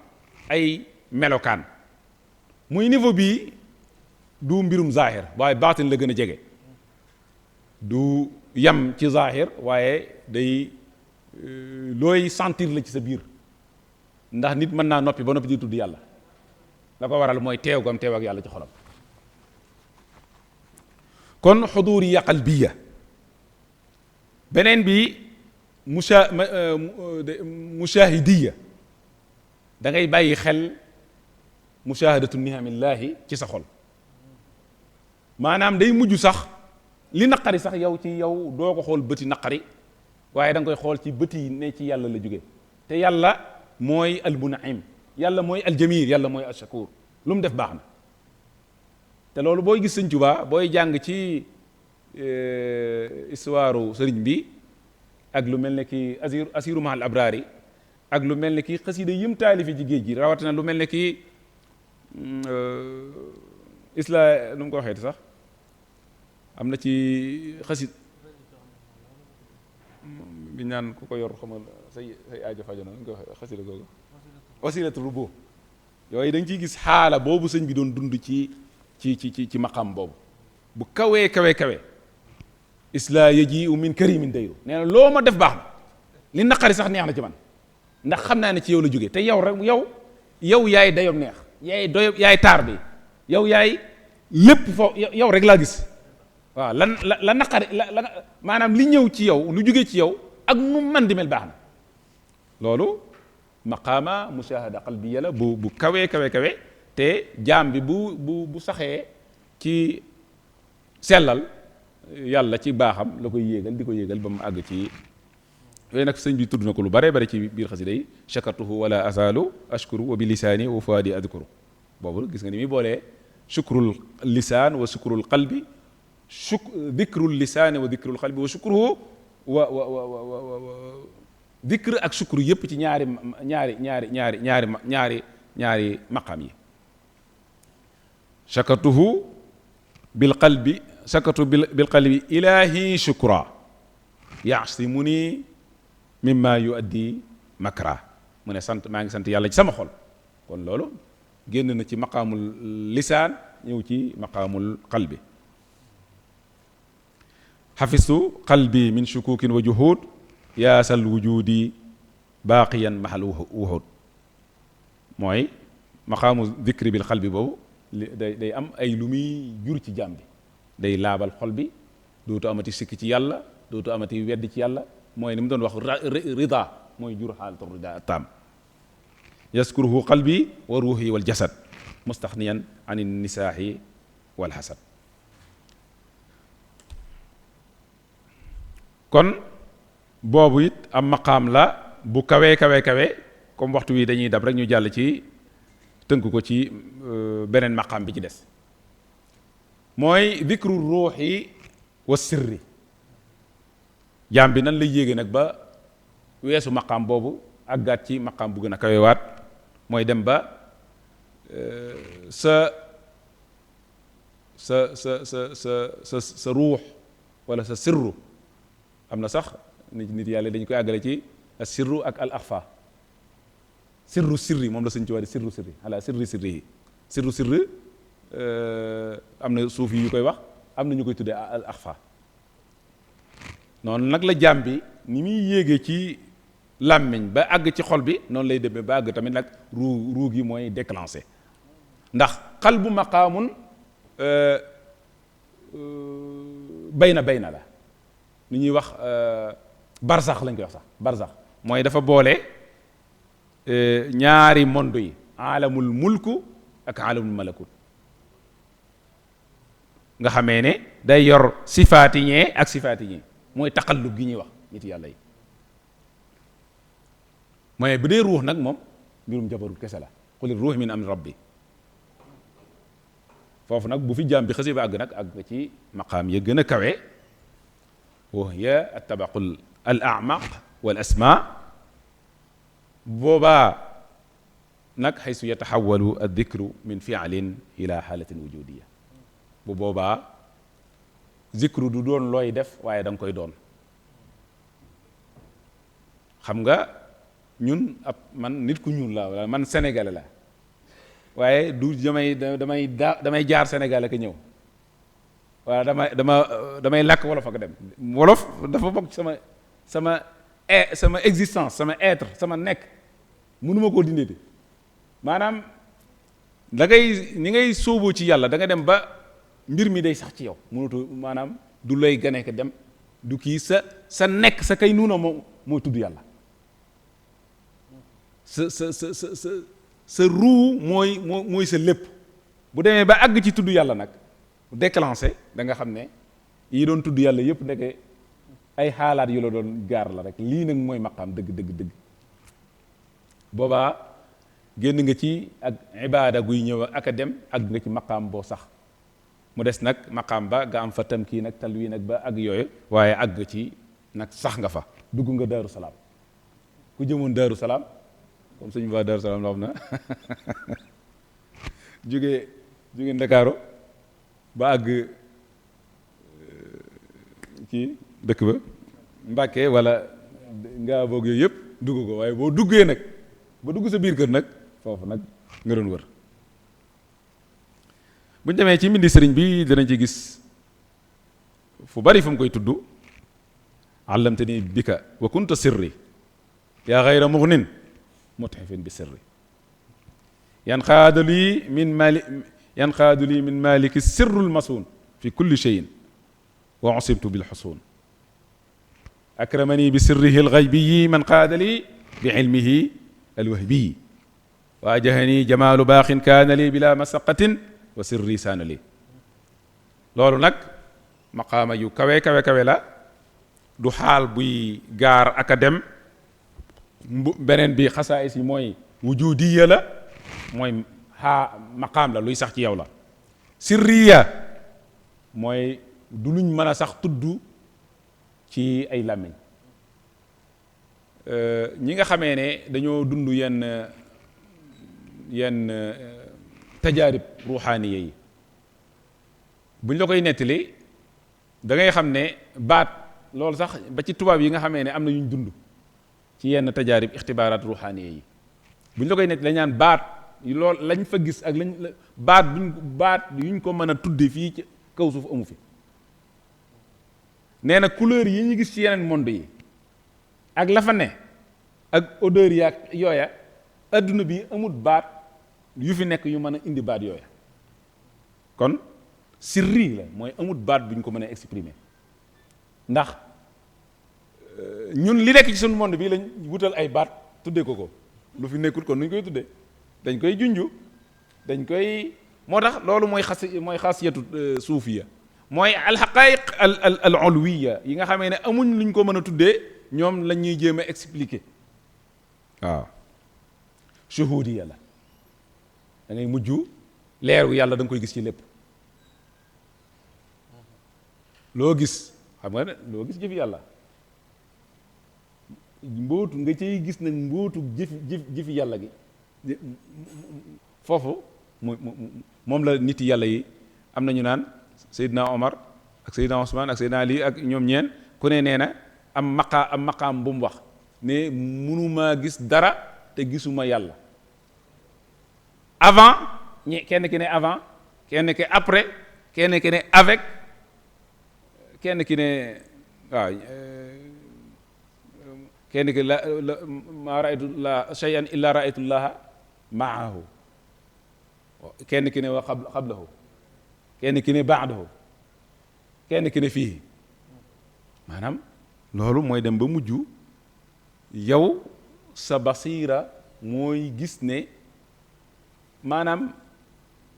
ay melokaan muy niveau bii du mbirum zahir waaye baatin la gën a jege du yam ci zahir waaye day looy sentir la ci sa biir ndax nit mën naa noppi ba noppi di tudd yàlla la ko waral mooy teew gam teew ak yàlla ci xolam kon xuduriya qalbiya beneen bi mushahidiya da ngay bàyyi xel mushahadatu nihamillaahi ci sa xol maanaam day mujj sax li naqari sax yow ci yow doo ko xool bëti naqari waaye da nga koy xool ci bëti ne ci yàlla la jóge te yàlla mooy almunaim yàlla mooy aljamil yàlla mooy ashakur lu mu def baax na te loolu booy gis Sëñ Tuubaa booy jàng ci histoire sëriñ bi ak lu mel ne ki asiru mahal abrari ak lu mel ne ki xasida yim taalifi ci géej gi rawatina lu mel ne ki nu mu ko waxeeti sax am na ci xasid bi ñaan ku ko yor xamal say aajo fajo na ñu ko waxee xasida googu wasilatu rubu yooyu da nga ciy gis xaala boobu sëñ bi doon dund ci maqam boobu bu kawee kawe isla yaji u min karimin dayru nee na loo ma def baax na li naqari sax neex na ci man ndax xam naa ne ci yow la jógee te yow rek yow yaay dayob neex yaay taar bi yow yaay lépp foofu yow rek laa gis waaw la naqari la maanaam li ñëw ci yow lu jógee ci yow ak nu man di mel baax na loolu maqaama mushahada qalbiya la bu kawe te jaam bi bu saxee ci sellal yàlla ci baaxam la koy yéegal di ko yéegal ba mu àgg ci yooyu nag sëñ bi tudd na ko lu bare ci biir xasida yi shakartuhu wala azalu ashkuru wa bi lisaani wa fuadi adkuru boobu gis nga ni muy boolee shukrul lisaan wa shukrul qalbi dikrul lisaani wa dikrul qalbi wa shukruhu wa dikr ak shukru yépp ci ñaari maqam yi shakartuhu bil qalbi ilahi shukra yasimuni mimma yuaddi makra mu ne maa ngi sant yàlla ci sama xol kon loolu génn na ci maqaamul lisaan ñëw ci maqaamul qalbi xafistu qalbi min shukukin wa juhud yaasal wujudi baaqiyan mahal wuhud mooy maqaamu dikri bil qalbi boobu day am ay lu muy jur ci jaam bi day laabal xol bi dootu amati sikk ci yàlla dootu amati wedd ci yàlla mooy ni mu doon wax rida mooy jur xaalatu rida taam yaskuruhu qalbi wa ruuhi wal jasad mustaxniyan an nisaahi wal hasad kon boobu it am maqaam la bu kawe comme waxtu wi dañuy dab rek ñu jàll ci tënk ko ci beneen maqaam bi ci des mooy dikru ruuxi wa sirri. jaam bi nan lay yéege nag ba weesu maqaam boobu àggaat ci maqaam bu gën a kawewaat mooy dem ba sa ruux wala sa sirru. am na sax nit yàlla dañu koy àggale ci as sirru ak al axfa. sirru sirri moom la suñ ci wax sirru sirri ala sirri sirri yi sirru sirri am na suuf yi yu koy wax, am na ñu koy tuddee al axfa. noonu nag la jaam bi ni muy yéegee ci làmmiñ ba àgg ci xol bi noonu lay demee ba àgg tamit nag ruu gi mooy déclenché. ndax qalbu maqaamun bayna la li ñuy wax barzax lañ koy wax sax barzax mooy dafa boole ñaari monde yi aalamul mulku ak aalamul malakut nga xamee ne day yor sifaati ñee ak sifaati ñee mooy taqallub gi ñuy wax nit yàlla yi. mooy bu dee ruux nag moom mbirum jabarut kese la quli ruux min amri rabbi. foofu nag bu fi jaam bi xasi ba àgg nag àgg ci maqaam ya gën a kawe wa hiya attabaqul al a'maq wal asma. boobaa nag xaysu yataxawalu addikru min fi'lin ila xaalatin wujudiya. bu boobaa zikru du doon looy def waaye da nga koy doon. xam nga ñun man nit ku ñuul la wala man sénégalais la waaye du damay jaar Sénégal ak ñëw wala damay làkk wolof ak dem. wolof dafa bokk sama existence, sama être, sama nekk mënuma koo dindee. maanaam da ngay ni ngay sóoboo ci yàlla da nga dem ba mbir mi day sax ci yow mënatu maanaam du lay gane ko dem du kii sa nekk sa kay nuuna moo tudd yàlla. sa ruu mooy sa lépp. bu demee ba àgg ci tudd yàlla nag déclenché da nga xam ne yi doon tudd yàlla yëpp ndeke ay xaalaat yu la doon gaar la rek. lii nag mooy maqaam dëgg. boobaa génn nga ci ak ibaada guy ñëw ak a dem àgg nga ci maqaam boo sax. mu des nag maqaam ba nga am fa tamkiin ak talwiin ak ba ak yooyu waaye àgg ci nag sax nga fa. dugg nga Daaru Salaam ku jëmoon Daaru Salaam comme suñu waa Daaru Salaam la xam na jóge Ndakaaru ba àgg ci dëkk ba Mbàkke wala nga boog yooyu yëpp dugg ko waaye boo duggee nag ba dugg sa biir kër nag foofu nag nga doon wër. bu ñu demee ci mbindi sëriñ bi danañ ci gis fu bari fu mu koy tudd allamtani bika wa kunta sirri yaa xayra mughnin mutxifin bi sirri yanqaadu lii min maliki sirrul masuun fi kulli cheyin wa usibtu bil xusuun akramani bi sirrihi alxaybiyi man qaada lii bi ilmihi alwahbiyi wa ajahani jamaalu baaxin kaana lii bila masaqatin wa sirri saana lii. loolu nag maqaama yu kawe la du xaal buy gaar ak a dem. beneen bi xasaayis yi mooy wujudiya la mooy maqaam la luy sax ci yow la. sirriya mooy du luñ mën a sax tudd ci ay làmmiñ. ñi nga xamee ne dañoo dund yenn tajaarib ruuxaaniya yi buñ la koy nettali da ngay xam ne baat loolu sax ba ci tubaab yi nga xamee ne am na yuñ dund ci yenn tajaarib ixtibaaraat ruuxaaniya yi buñ la koy nettali dañ naan baat loolu lañ fa gis ak baat yuñ ko mën a tudde fii ci kaw suuf amu fi. nee na couleur yi ñu gis ci yeneen monde yi ak la fa ne ak odeur yi ak yooya adduna bi amul baat yu fi nekk yu mën a indi baat yooya. kon sirri la mooy amul baat bu ñu ko mën a exprimer ndax ñun li nekk ci suñu monde bi lañ wutal ay baat tuddee ko lu fi nekkul kon nuñ koy tuddee dañ koy junju dañ koy moo tax loolu mooy xasiyatu suufiya mooy alxaqaayiq al ulwiya yi nga xamee ne amuñ luñ ko mën a tuddee ñoom lañ ñuy jéem a expliquer. waaw shuhudiya la da ngay mujj leeru yàlla da nga koy gis ci lépp. loo gis xam nga ne loo gis jëfi yàlla mbóotu nga cay gis nag mbóotu jëfi yàlla gi foofu moom la nit yàlla yi am nañu naan Seydina Omar ak Seydina Ousmane ak Seydina Ali ak ñoom ñeen ku ne nee na am maqaam bu mu wax ne mënumaa gis dara te gisuma yàlla avant kenn ki ne avant kenn ki après kenn ki ne avec kenn ki ne waaw kenn ki la ma raaytu la shay'an illa raaytu llaha maahu kenn ki ne wa qablahu kenn ki ne baadahu kenn ki ne fii maanaam loolu mooy dem ba mujj yow sa basiira mooy gis ne maanaam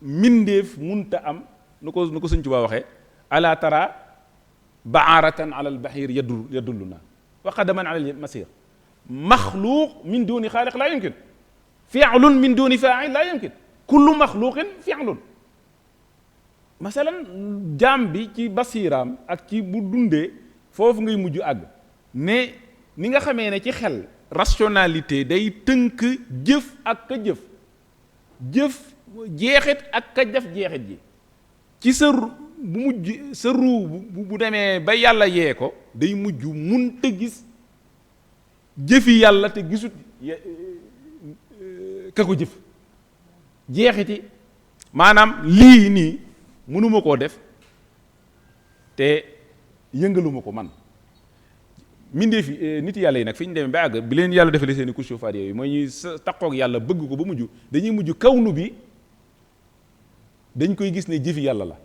mindeef munta am nu ko Sëñ Tuubaa waxee ala tara baaratan ala albaxiir yadulluna wa qadaman ala almasir maxluuq min duni xaaliq laa yumkin fi'lun min duni faa'il laa yumkin kullu maxluuqin fi'lun masalan jaam bi ci basiiraam ak ci bu dundee foofu ngay mujj àgg ne ni nga xamee ne ci xel rationalité day tënk jëf ak ka jëf jeexit ak ka def jeexit ji ci sa bu mujj sa ruu bu demee ba yàlla yee ko day mujj mun te gis jëfi yàlla te gisut ka ko jëf jeexiti maanaam lii nii mënuma koo def te yëngaluma ko man mindee fi nit yàlla yi nag fi ñu demee ba àgg bi leen yàlla defalee seeni kusufaat yooyu mooy ñuy taqoog yàlla bëgg ko ba mujj dañuy mujj kawnu bi dañ koy gis ne jëfi yàlla la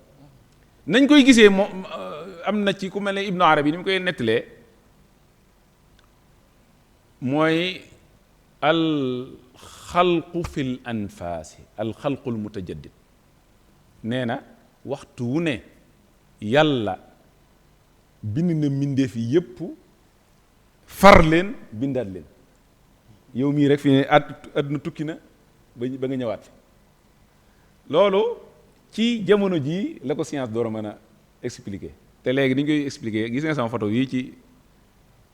nañ koy gisee moom am na ci ku mel ne Ibnu Arabi ni mu koy nettalee mooy al xalqu fil anfaasi al xalqul mutajaddid nee na waxtu wu ne yàlla bind na mbindeef yi yépp far leen bindaat leen yow mii rek fi ne àdduna tukki na ba nga ñëwaat fi loolu ci jamono jii la ko science door a mën a expliquer te léegi ni ñu koy expliquer gis nga sama photo yi ci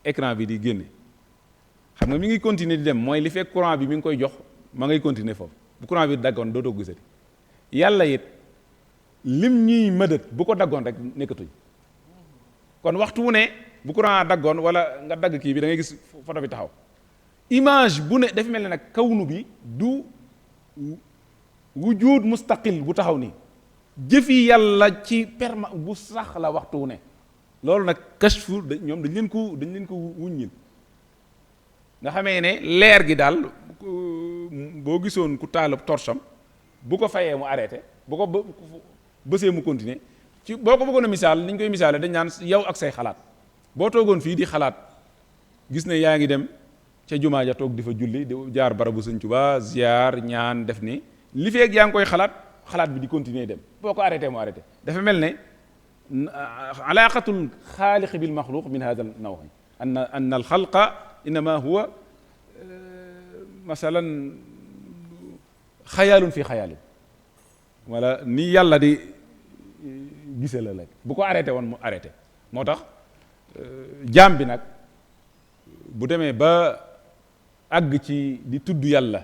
écran bi di génne xam nga mi ngi continuer di dem mooy li fekk courant bi mi ngi koy jox ma ngay continuer foofu bu courant bi daggoon dootoo ko gisati yàlla it lim ñuy mëdët bu ko daggoon rek nekkatuñ kon waxtu wu ne bu courant daggoon wala nga dagg kii bi da ngay gis photo bi taxaw image bu ne dafa mel ne nag kawnu bi du wujud mustaqil bu taxaw nii jëfi yàlla ci perma bu sax la waxtu wu ne loolu nag kashfu ñoom dañ leen ko wuññil nga xamee ne leer gi daal boo gisoon ku taalub torsam bu ko fayee mu arrêté bu ko bësee mu continuer ci boo ko bëggoon a misaal ni ñu koy misaale dañ naan yow ak say xalaat boo toogoon fii di xalaat gis ne yaa ngi dem ca jumaa ja toog di fa julli di jaar barabu Sëñ Tuubaa ziar ñaan def ni li feeg yaa ngi koy xalaat bi di continuer dem boo ko arrêté mu arrêté dafa mel ne alaqatul xaaliqi bil maxluq min hada naw an al xalqa innama huwa masalan xayaalun fi xayaalin wala ni yàlla di gise la lekk bu ko arrêté woon mu arrêté moo tax jaam bi nag bu demee ba àgg ci di tudd yàlla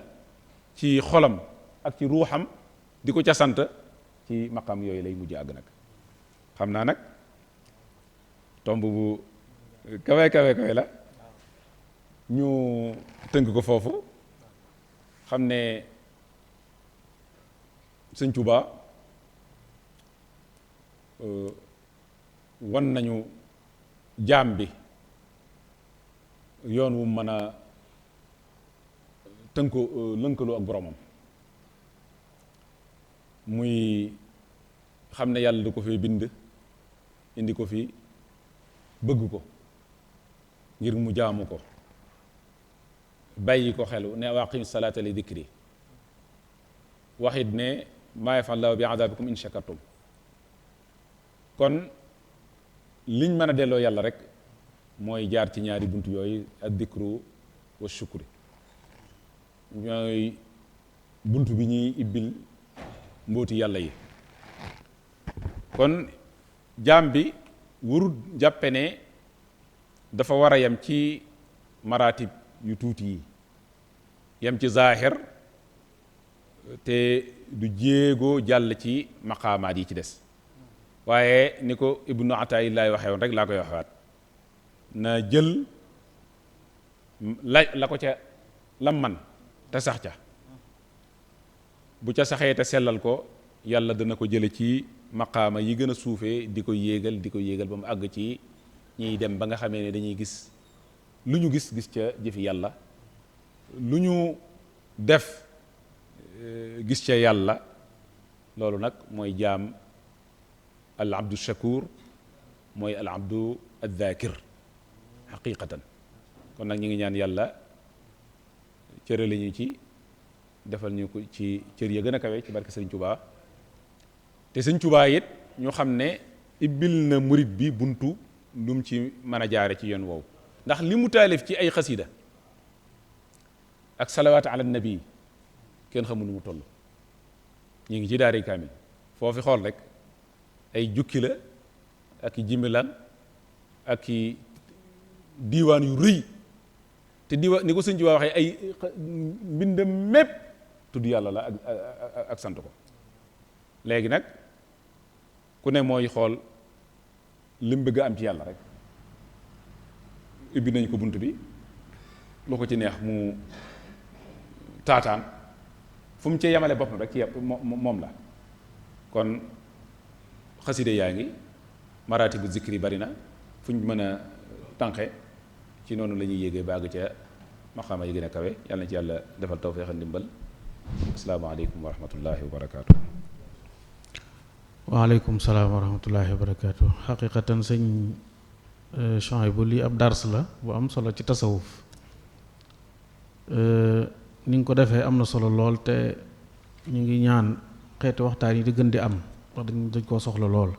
ci xolam ak ci ruuxam di ko ca sant ci maqam yooyu lay mujj àgg nag xam naa nag tomb bu kawe la ñu tënk ko foofu xam ne Sëñ Tuubaa wan nañu jaam bi yoon wu mën a tënkoo lënkaloo ak boromam muy xam ne yàlla du ko fi bind indi ko fi bëgg ko ngir mu jaamu ko bàyyi ko xelu ne waqim salaata li dikri waxit ne maa yafal llaahu bi azabikum in shakartum kon liñ mën a delloo yàlla rek mooy jaar ci ñaari bunt yooyu ak dikru wa shukri ñooy bunt bi ñuy ibbil mbooti yàlla yi kon jaam bi warut jàppe ne dafa war a yem ci maratib yu tuuti yi yem ci zaahir te du jéego jàll ci maqaamaat yi ci des waaye ni ko ibnu ataayillaay waxee woon rek laa koy waxewaat na jël la ko ca lam man te sax ca bu ca saxee te sellal ko yàlla dana ko jële ci maqaama yi gën a suufee di ko yéegal ba mu àgg ci ñiy dem ba nga xamee ne dañuy gis lu ñu gis ca jëfi yàlla lu ñu def gis ca yàlla loolu nag mooy jaam al abdu shakur mooy al abdu al dhakir xaqiqatan kon nag ñu ngi ñaan yàlla cërale ñu ci defal ñu ko ci cër ya gën a kawe ci barke Sëriñ Tuubaa te Sëriñ Tuubaa it ñu xam ne ibbil na murit bi buntu lu mu ci mën a jaare ci yoon woowu ndax li mu taalif ci ay xasida ak salawaat ala nabi kenn xamul nu mu toll ñu ngi ci daari kaamil foofu xool rek ay jukki la ak i jimilan ak i diiwaan yu rëy te diiwaan ni ko Sëriñ Tuubaa waxee ay mbindam mépp tudd yàlla la ak sant ko léegi nag ku ne mooy xool li mu bëgg a am ci yàlla rek ubbi nañ ko bunt bi lu ko ci neex mu taataan fu mu ci yemale boppam rek ci moom la kon xaside yaa ngi maratibu zikri bari na fu ñu mën a tànqe ci noonu la ñuy yéegee ba àgg ca maqaama yi gën a kawe yàlla na ci yàlla defal tawfeex ak ndimbal asalaamaaleykum wa rahmatullahi wa barakaatu.
waaleykum salaam wa rahmatullahi wa barakaatu. xaqiqatan sëñ Chouaïbou lii ab dars la bu am solo ci tasawuf ni nga ko defee am na solo lool te ñu ngi ñaan xeeti waxtaan yi di gën di am wax dañ koo soxla lool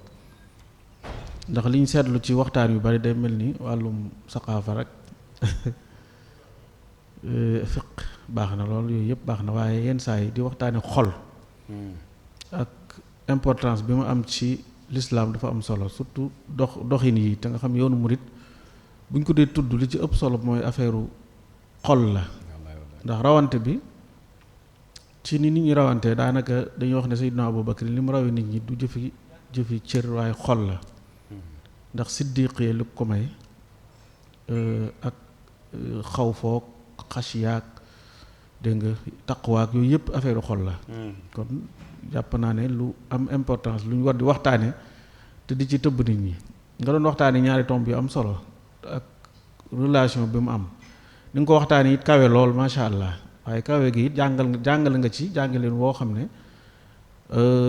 ndax liñ seetlu ci waxtaan yu bari day mel ni wàllum saqaafa rek fiq baax na lool yooyu yëpp baax na waaye yenn saa yi di waxtaane xol ak importance bi mu am ci l'islam dafa am solo surtout doxin yi te nga xam yoonu murit buñ ko dee tudd li ci ëpp solo mooy affaire xol la ndax rawante bi ci ni nit ñi rawante daanaka dañuy wax ne Seydina Abubakar li mu rawee nit ñi du jëfi cër waaye xol la ndax siddiqee lu ko may ak xaw foog xasiyaak dégg nga taqwaak yooyu yëpp affaire xol la kon jàpp naa ne lu am importance lu ñu war di waxtaane te di ci tëbb nit ñi nga doon waxtaane ñaari tomb yu am solo ak relation bi mu am ni nga ko waxtaane it kawe lool macha allah waaye kawe gi it jàngal nga ci jàngaleen woo xam ne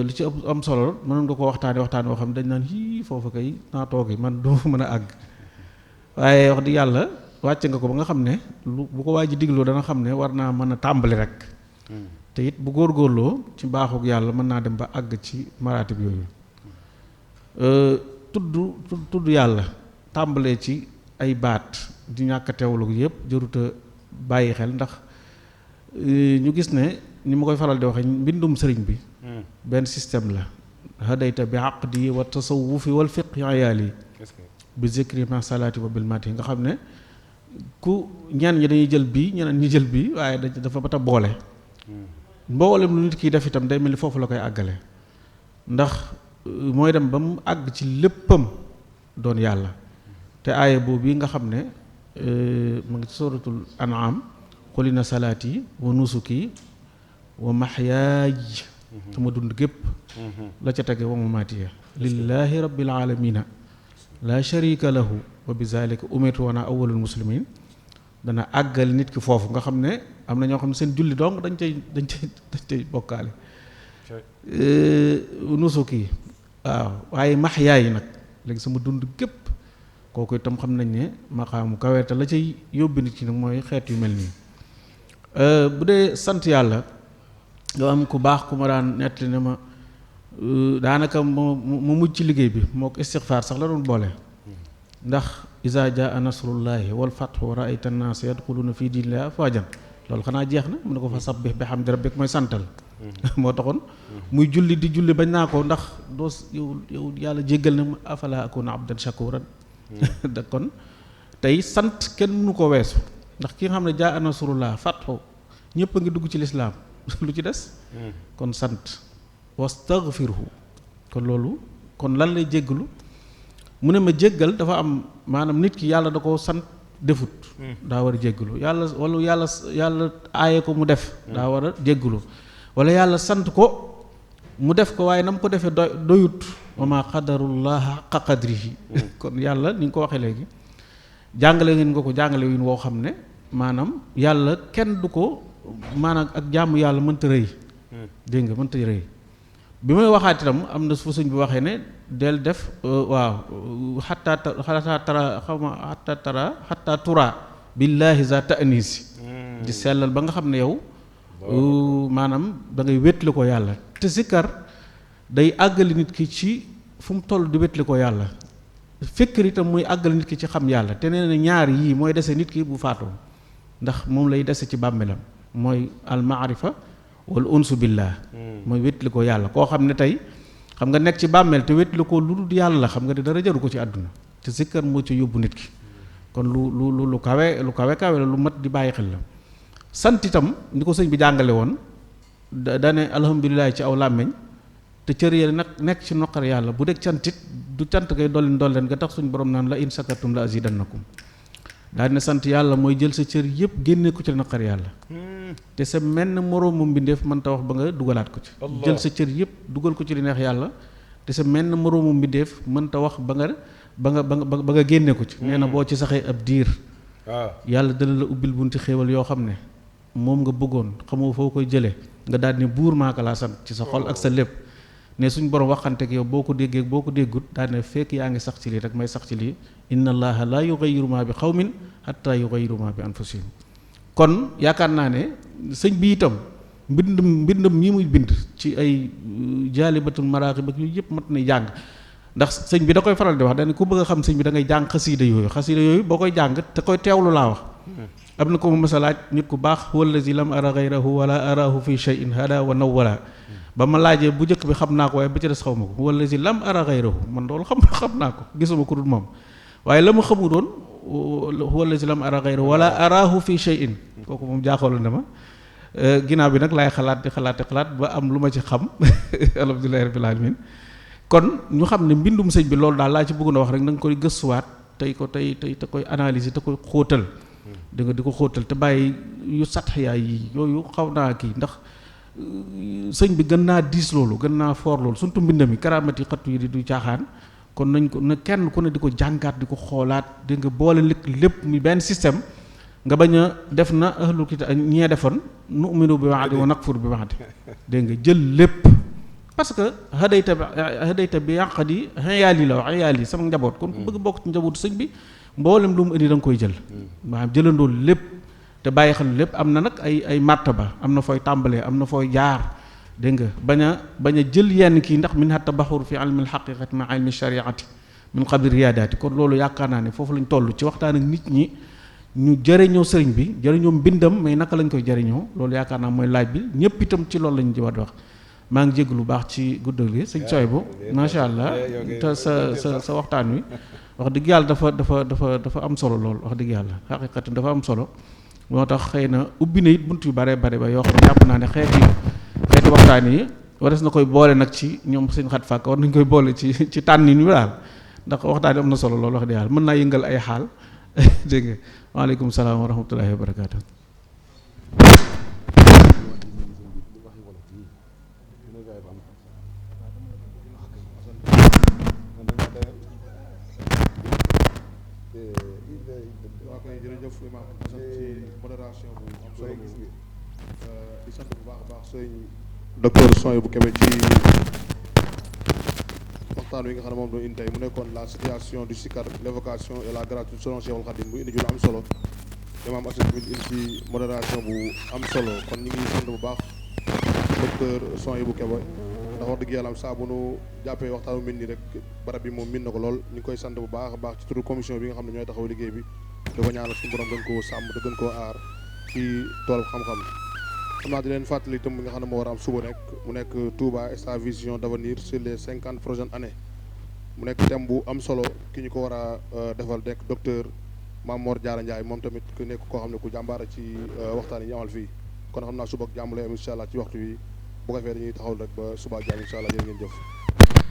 li ci am solo mënoon nga ko waxtaan woo xam ne dañ naan hii foofu kay naa toogi man du mën a àgg waaye wax di yàlla wàcce nga ko ba nga xam ne bu ko waa ji digloo dana xam ne war naa mën a tàmbali rek te it bu góorgóorloo ci mbaaxug yàlla mën naa dem ba àgg ci maratib yooyu tudd yàlla tàmbalee ci ay baat di ñàkk a teewlu yëpp jëruta bàyyi xel ndax ñu gis ne ni ma koy faral di waxee mbindum sëriñ bi benn système la hadayta bi aqdi wa tasawufi wal fiqhi ayaali bi zikri ma salaati wa bil mati nga xam ne ku ñenn ñi dañuy jël bii ñeneen ñi jël bii waaye dafa bata boole mboolem lu nit kiy def itam day mel ni foofu la koy àggale ndax mooy dem ba mu àgg ci léppam doon yàlla te aaya boobu yi nga xam ne mu ngi ci suratul an'am qul inna salaati wa nusuki wa mahyaaj sama dund gépp la ca tege wa mamaatiya lillahi rabbil alamina la sharika lahu wa bi zalika umirtu wa ana awwalul muslimin dana àggal nit ki foofu nga xam ne am na ñoo xam ne seen julli dong dañ cay bokkaale nusuki waaw waaye mahyaay yi nag léegi sama dund gépp kooku itam xam nañ ne maqaamu kaweete la cay yóbbi nit ki nag mooy xeet yu mel nii bu dee sant yàlla nga am ku baax ku ma daan nettali ne ma daanaka mu mujj ci liggéey bi moo ko istixfaar sax la doon boole ndax iza jaa nasrullahi wal fathu wa ra'ayta an-naasa yadxuluuna fi diinillahi afwaajan loolu xanaa jeex na mu ne ko fa sabbih bihamdi rabbik mooy santal moo taxoon muy julli di julli bañ naa ko ndax doo yow yàlla jéggal na ma afala akuna abdan shakuran da kon tey sant kenn mënu ko weesu ndax ki nga xam ne jaa nasrullah fathu ñëpp a ngi dugg ci lislaam lu ci des kon sant wastaghfirhu kon loolu kon lan lay jéggalu mu ne ma jéggal dafa am maanaam nit ki yàlla da ko sant defut daa war a jéggalu yàlla wala yàlla aaye ko mu def daa war a jéggalu wala yàlla sant ko mu def ko waaye na mu ko defee doyut wa ma qadarullaha haqqa qadrihi kon yàlla ni nga ko waxee léegi jàngale ngeen nga ko jàngale yin woo xam ne maanaam yàlla kenn du ko maanaam ak jàmm yàlla mënta rëy dégg nga mënta rëy bi may waxaat itam am na fu sëñ bi waxee ne del def waaw xatta tura billaahi za ta'nisi di sellal ba nga xam ne yow maanaam da ngay wétli ko yàlla te sikkar day àggali nit ki ci fu mu toll di wétli ko yàlla fikkar itam muy àggali nit ki ci xam yàlla te nee na ñaar yii mooy dese nit ki bu faatoo ndax moom lay dese ci bàmmeelam mooy almaarifa wal unsu billah mooy wétli ko yàlla koo xam ne tey xam nga nekk ci bàmmeel te wétli ko lu dul yàlla xam nga ne dara jaru ko ci àdduna te sikkar moo ci yóbbu nit ki kon lu kawe la lu mat di bàyyi xel la sant itam ni ko sëñ bi jàngale woon dane alhamdulilah ci aw làmmeñ te cër yi nag nekk ci noqar yàlla bu dee cantit du cant kay dolleen nga tax suñu borom naan la in sakartum la azidannakum daal ne sant yàlla mooy jël sa cër yëpp génne ko ci naqar yàlla te sa menn moroomu mbindeef mën ta wax ba nga dugalaat ko ci jël sa cër yëpp dugal ko ci li neex yàlla te sa menn moroomu mbindeef mën ta wax ba nga génne ko ci nee na boo ci saxee ab diir yàlla dana la ubbil bunti xéewal yoo xam ne moom nga bëggoon xamoo foo koy jëlee nga daal ne buur maaka laa sant ci sa xol ak sa lépp ne suñ borom waxanteeg yow boo ko déggee boo ko déggut daal ne fekk yaa ngi sax ci lii rek may sax ci lii inna allaha la yughayyiru ma bi qawmin hatta yughayyiru ma bi anfusihim kon yaakaar naa ne sëñ bi itam mbindam mii muy bind ci ay jaalibatul maraaxib ak yooyu yëpp mat na jàng ndax sëñ bi da koy faral di wax dañ ku bëgg a xam sëñ bi da ngay jàng xasiida yooyu boo koy jàng te koy teewlu laa wax am na ko mu mës a laaj nit ku baax wallazi lam ara ghayrahu wala arahu fi shay'in hada wa nawwala ba ma laajee bu njëkk bi xam naa ko waaye ba ci des xaw ma ko wallazi lam ara ghayrahu man loolu xam naa ko gisuma ko dul moom waaye la ma xamu doon wallazi lam ara ghayrahu wala arahu fi shay'in kooku moom jaaxaloon na ma ginnaaw bi nag laay xalaat ba am lu ma ci xam alhamdulillahi rabbil alamin kon ñu xam ne mbindum sëñ bi loolu daal laa ci bëggoon a wax rek na nga koy gëstuwaat te koy analyser te koy xóotal da nga di ko xóotal te bàyyi yu satxiyaay yi yooyu xaw naa kii ndax sëñ bi gën naa diis loolu gën naa foor loolu surtout mbindam yi karaamati xattu yi di du caaxaan kon nañ ko na kenn ku ne di ko jàngaat di ko xoolaat di nga boole lépp mi benn système nga bañ a def na ahlul kitaab ñee defoon nu'minu bi ba'di wa nakfur bi ba'di dégg nga jël lépp parce que hadayta bi yàqadi xayaali la xayaali sama njaboot kon ku bëgg bokk ci njabootu sëñ bi mboolem lu mu indi da nga koy jël maanaam jëlandoo lépp te bàyyi xel lépp am na nag ay martaba am na fooy tàmbalee am na fooy jaar dégg nga bañ a jël yenn kii ndax min hatta baxur fi ilmi alxaqiqati ma ilmi shariati min qabli riyaadaati kon loolu yaakaar naa ne foofu lañ toll ci waxtaan ak nit ñi ñu jëriñoo sëriñ bi jëriñoo mbindam mais naka lañ koy jëriñoo loolu yaakaar naa mooy laaj bi ñëpp itam ci loolu lañ di wax maa ngi jégg lu baax ci guddal gi sëñ Soy bu macha allah te sa waxtaan wi wax dëgg yàlla dafa am solo lool wax dëgg yàlla xaqiqatan dafa am solo moo tax xëy na ubbi na it bunt yu bare ba yoo xam ne jàpp naa ne xeeti waxtaan yi wares na koy boole nag ci ñoom sëñ xat fàkk war nañ koy boole ci tànnin wi daal ndax waxtaan yi am na solo lool wax dëgg yàlla mën naa yëngal ay xaal dégg nga waaleykum salaam wa rahmatullahi wa barakaatu.
jërëjëf Imam sant ci modération bu am solo di sant bu baax a baax sëñ docteur Soy bu Kébé ci waxtaan wi nga xam ne moom doon indi tey mu nekkoon la situation du sikar l'évocation et la gratitude selon Cheikhul Khadim bu indi ju lu am solo Imam Assane tamit indi ci modération bu am solo kon ñu ngi sant bu baax docteur Soy bu Kébé ndax wax dëgg yàlla am saa bu nu jàppee waxtaanu mel nii rek barab bi moom min na ko lool ñu ngi koy sant bu baax a baax ci turu commission bi nga xam ne ñooy taxaw liggéey bi da ko ñaanal suñu borom gën koo sàmm te gën koo aar ci tool xam-xam xam naa di leen fàttali itam bi nga xam ne moo war a am suba nekk mu nekk Touba et sa vision d'avenir sur les 50 prochaines années mu nekk thème bu am solo ki ñu ko war a defal nekk docteur Mamor Diarra Ndiaye moom tamit ku nekk koo xam ne ku jàmbaara ci waxtaan yi ñu amal fii kon xam naa suba ak jàmm lay am incha allah ci waxtu wi bu ko defee dañuy taxawul rek ba suba ak jàmm incha allah jërë ngeen jëf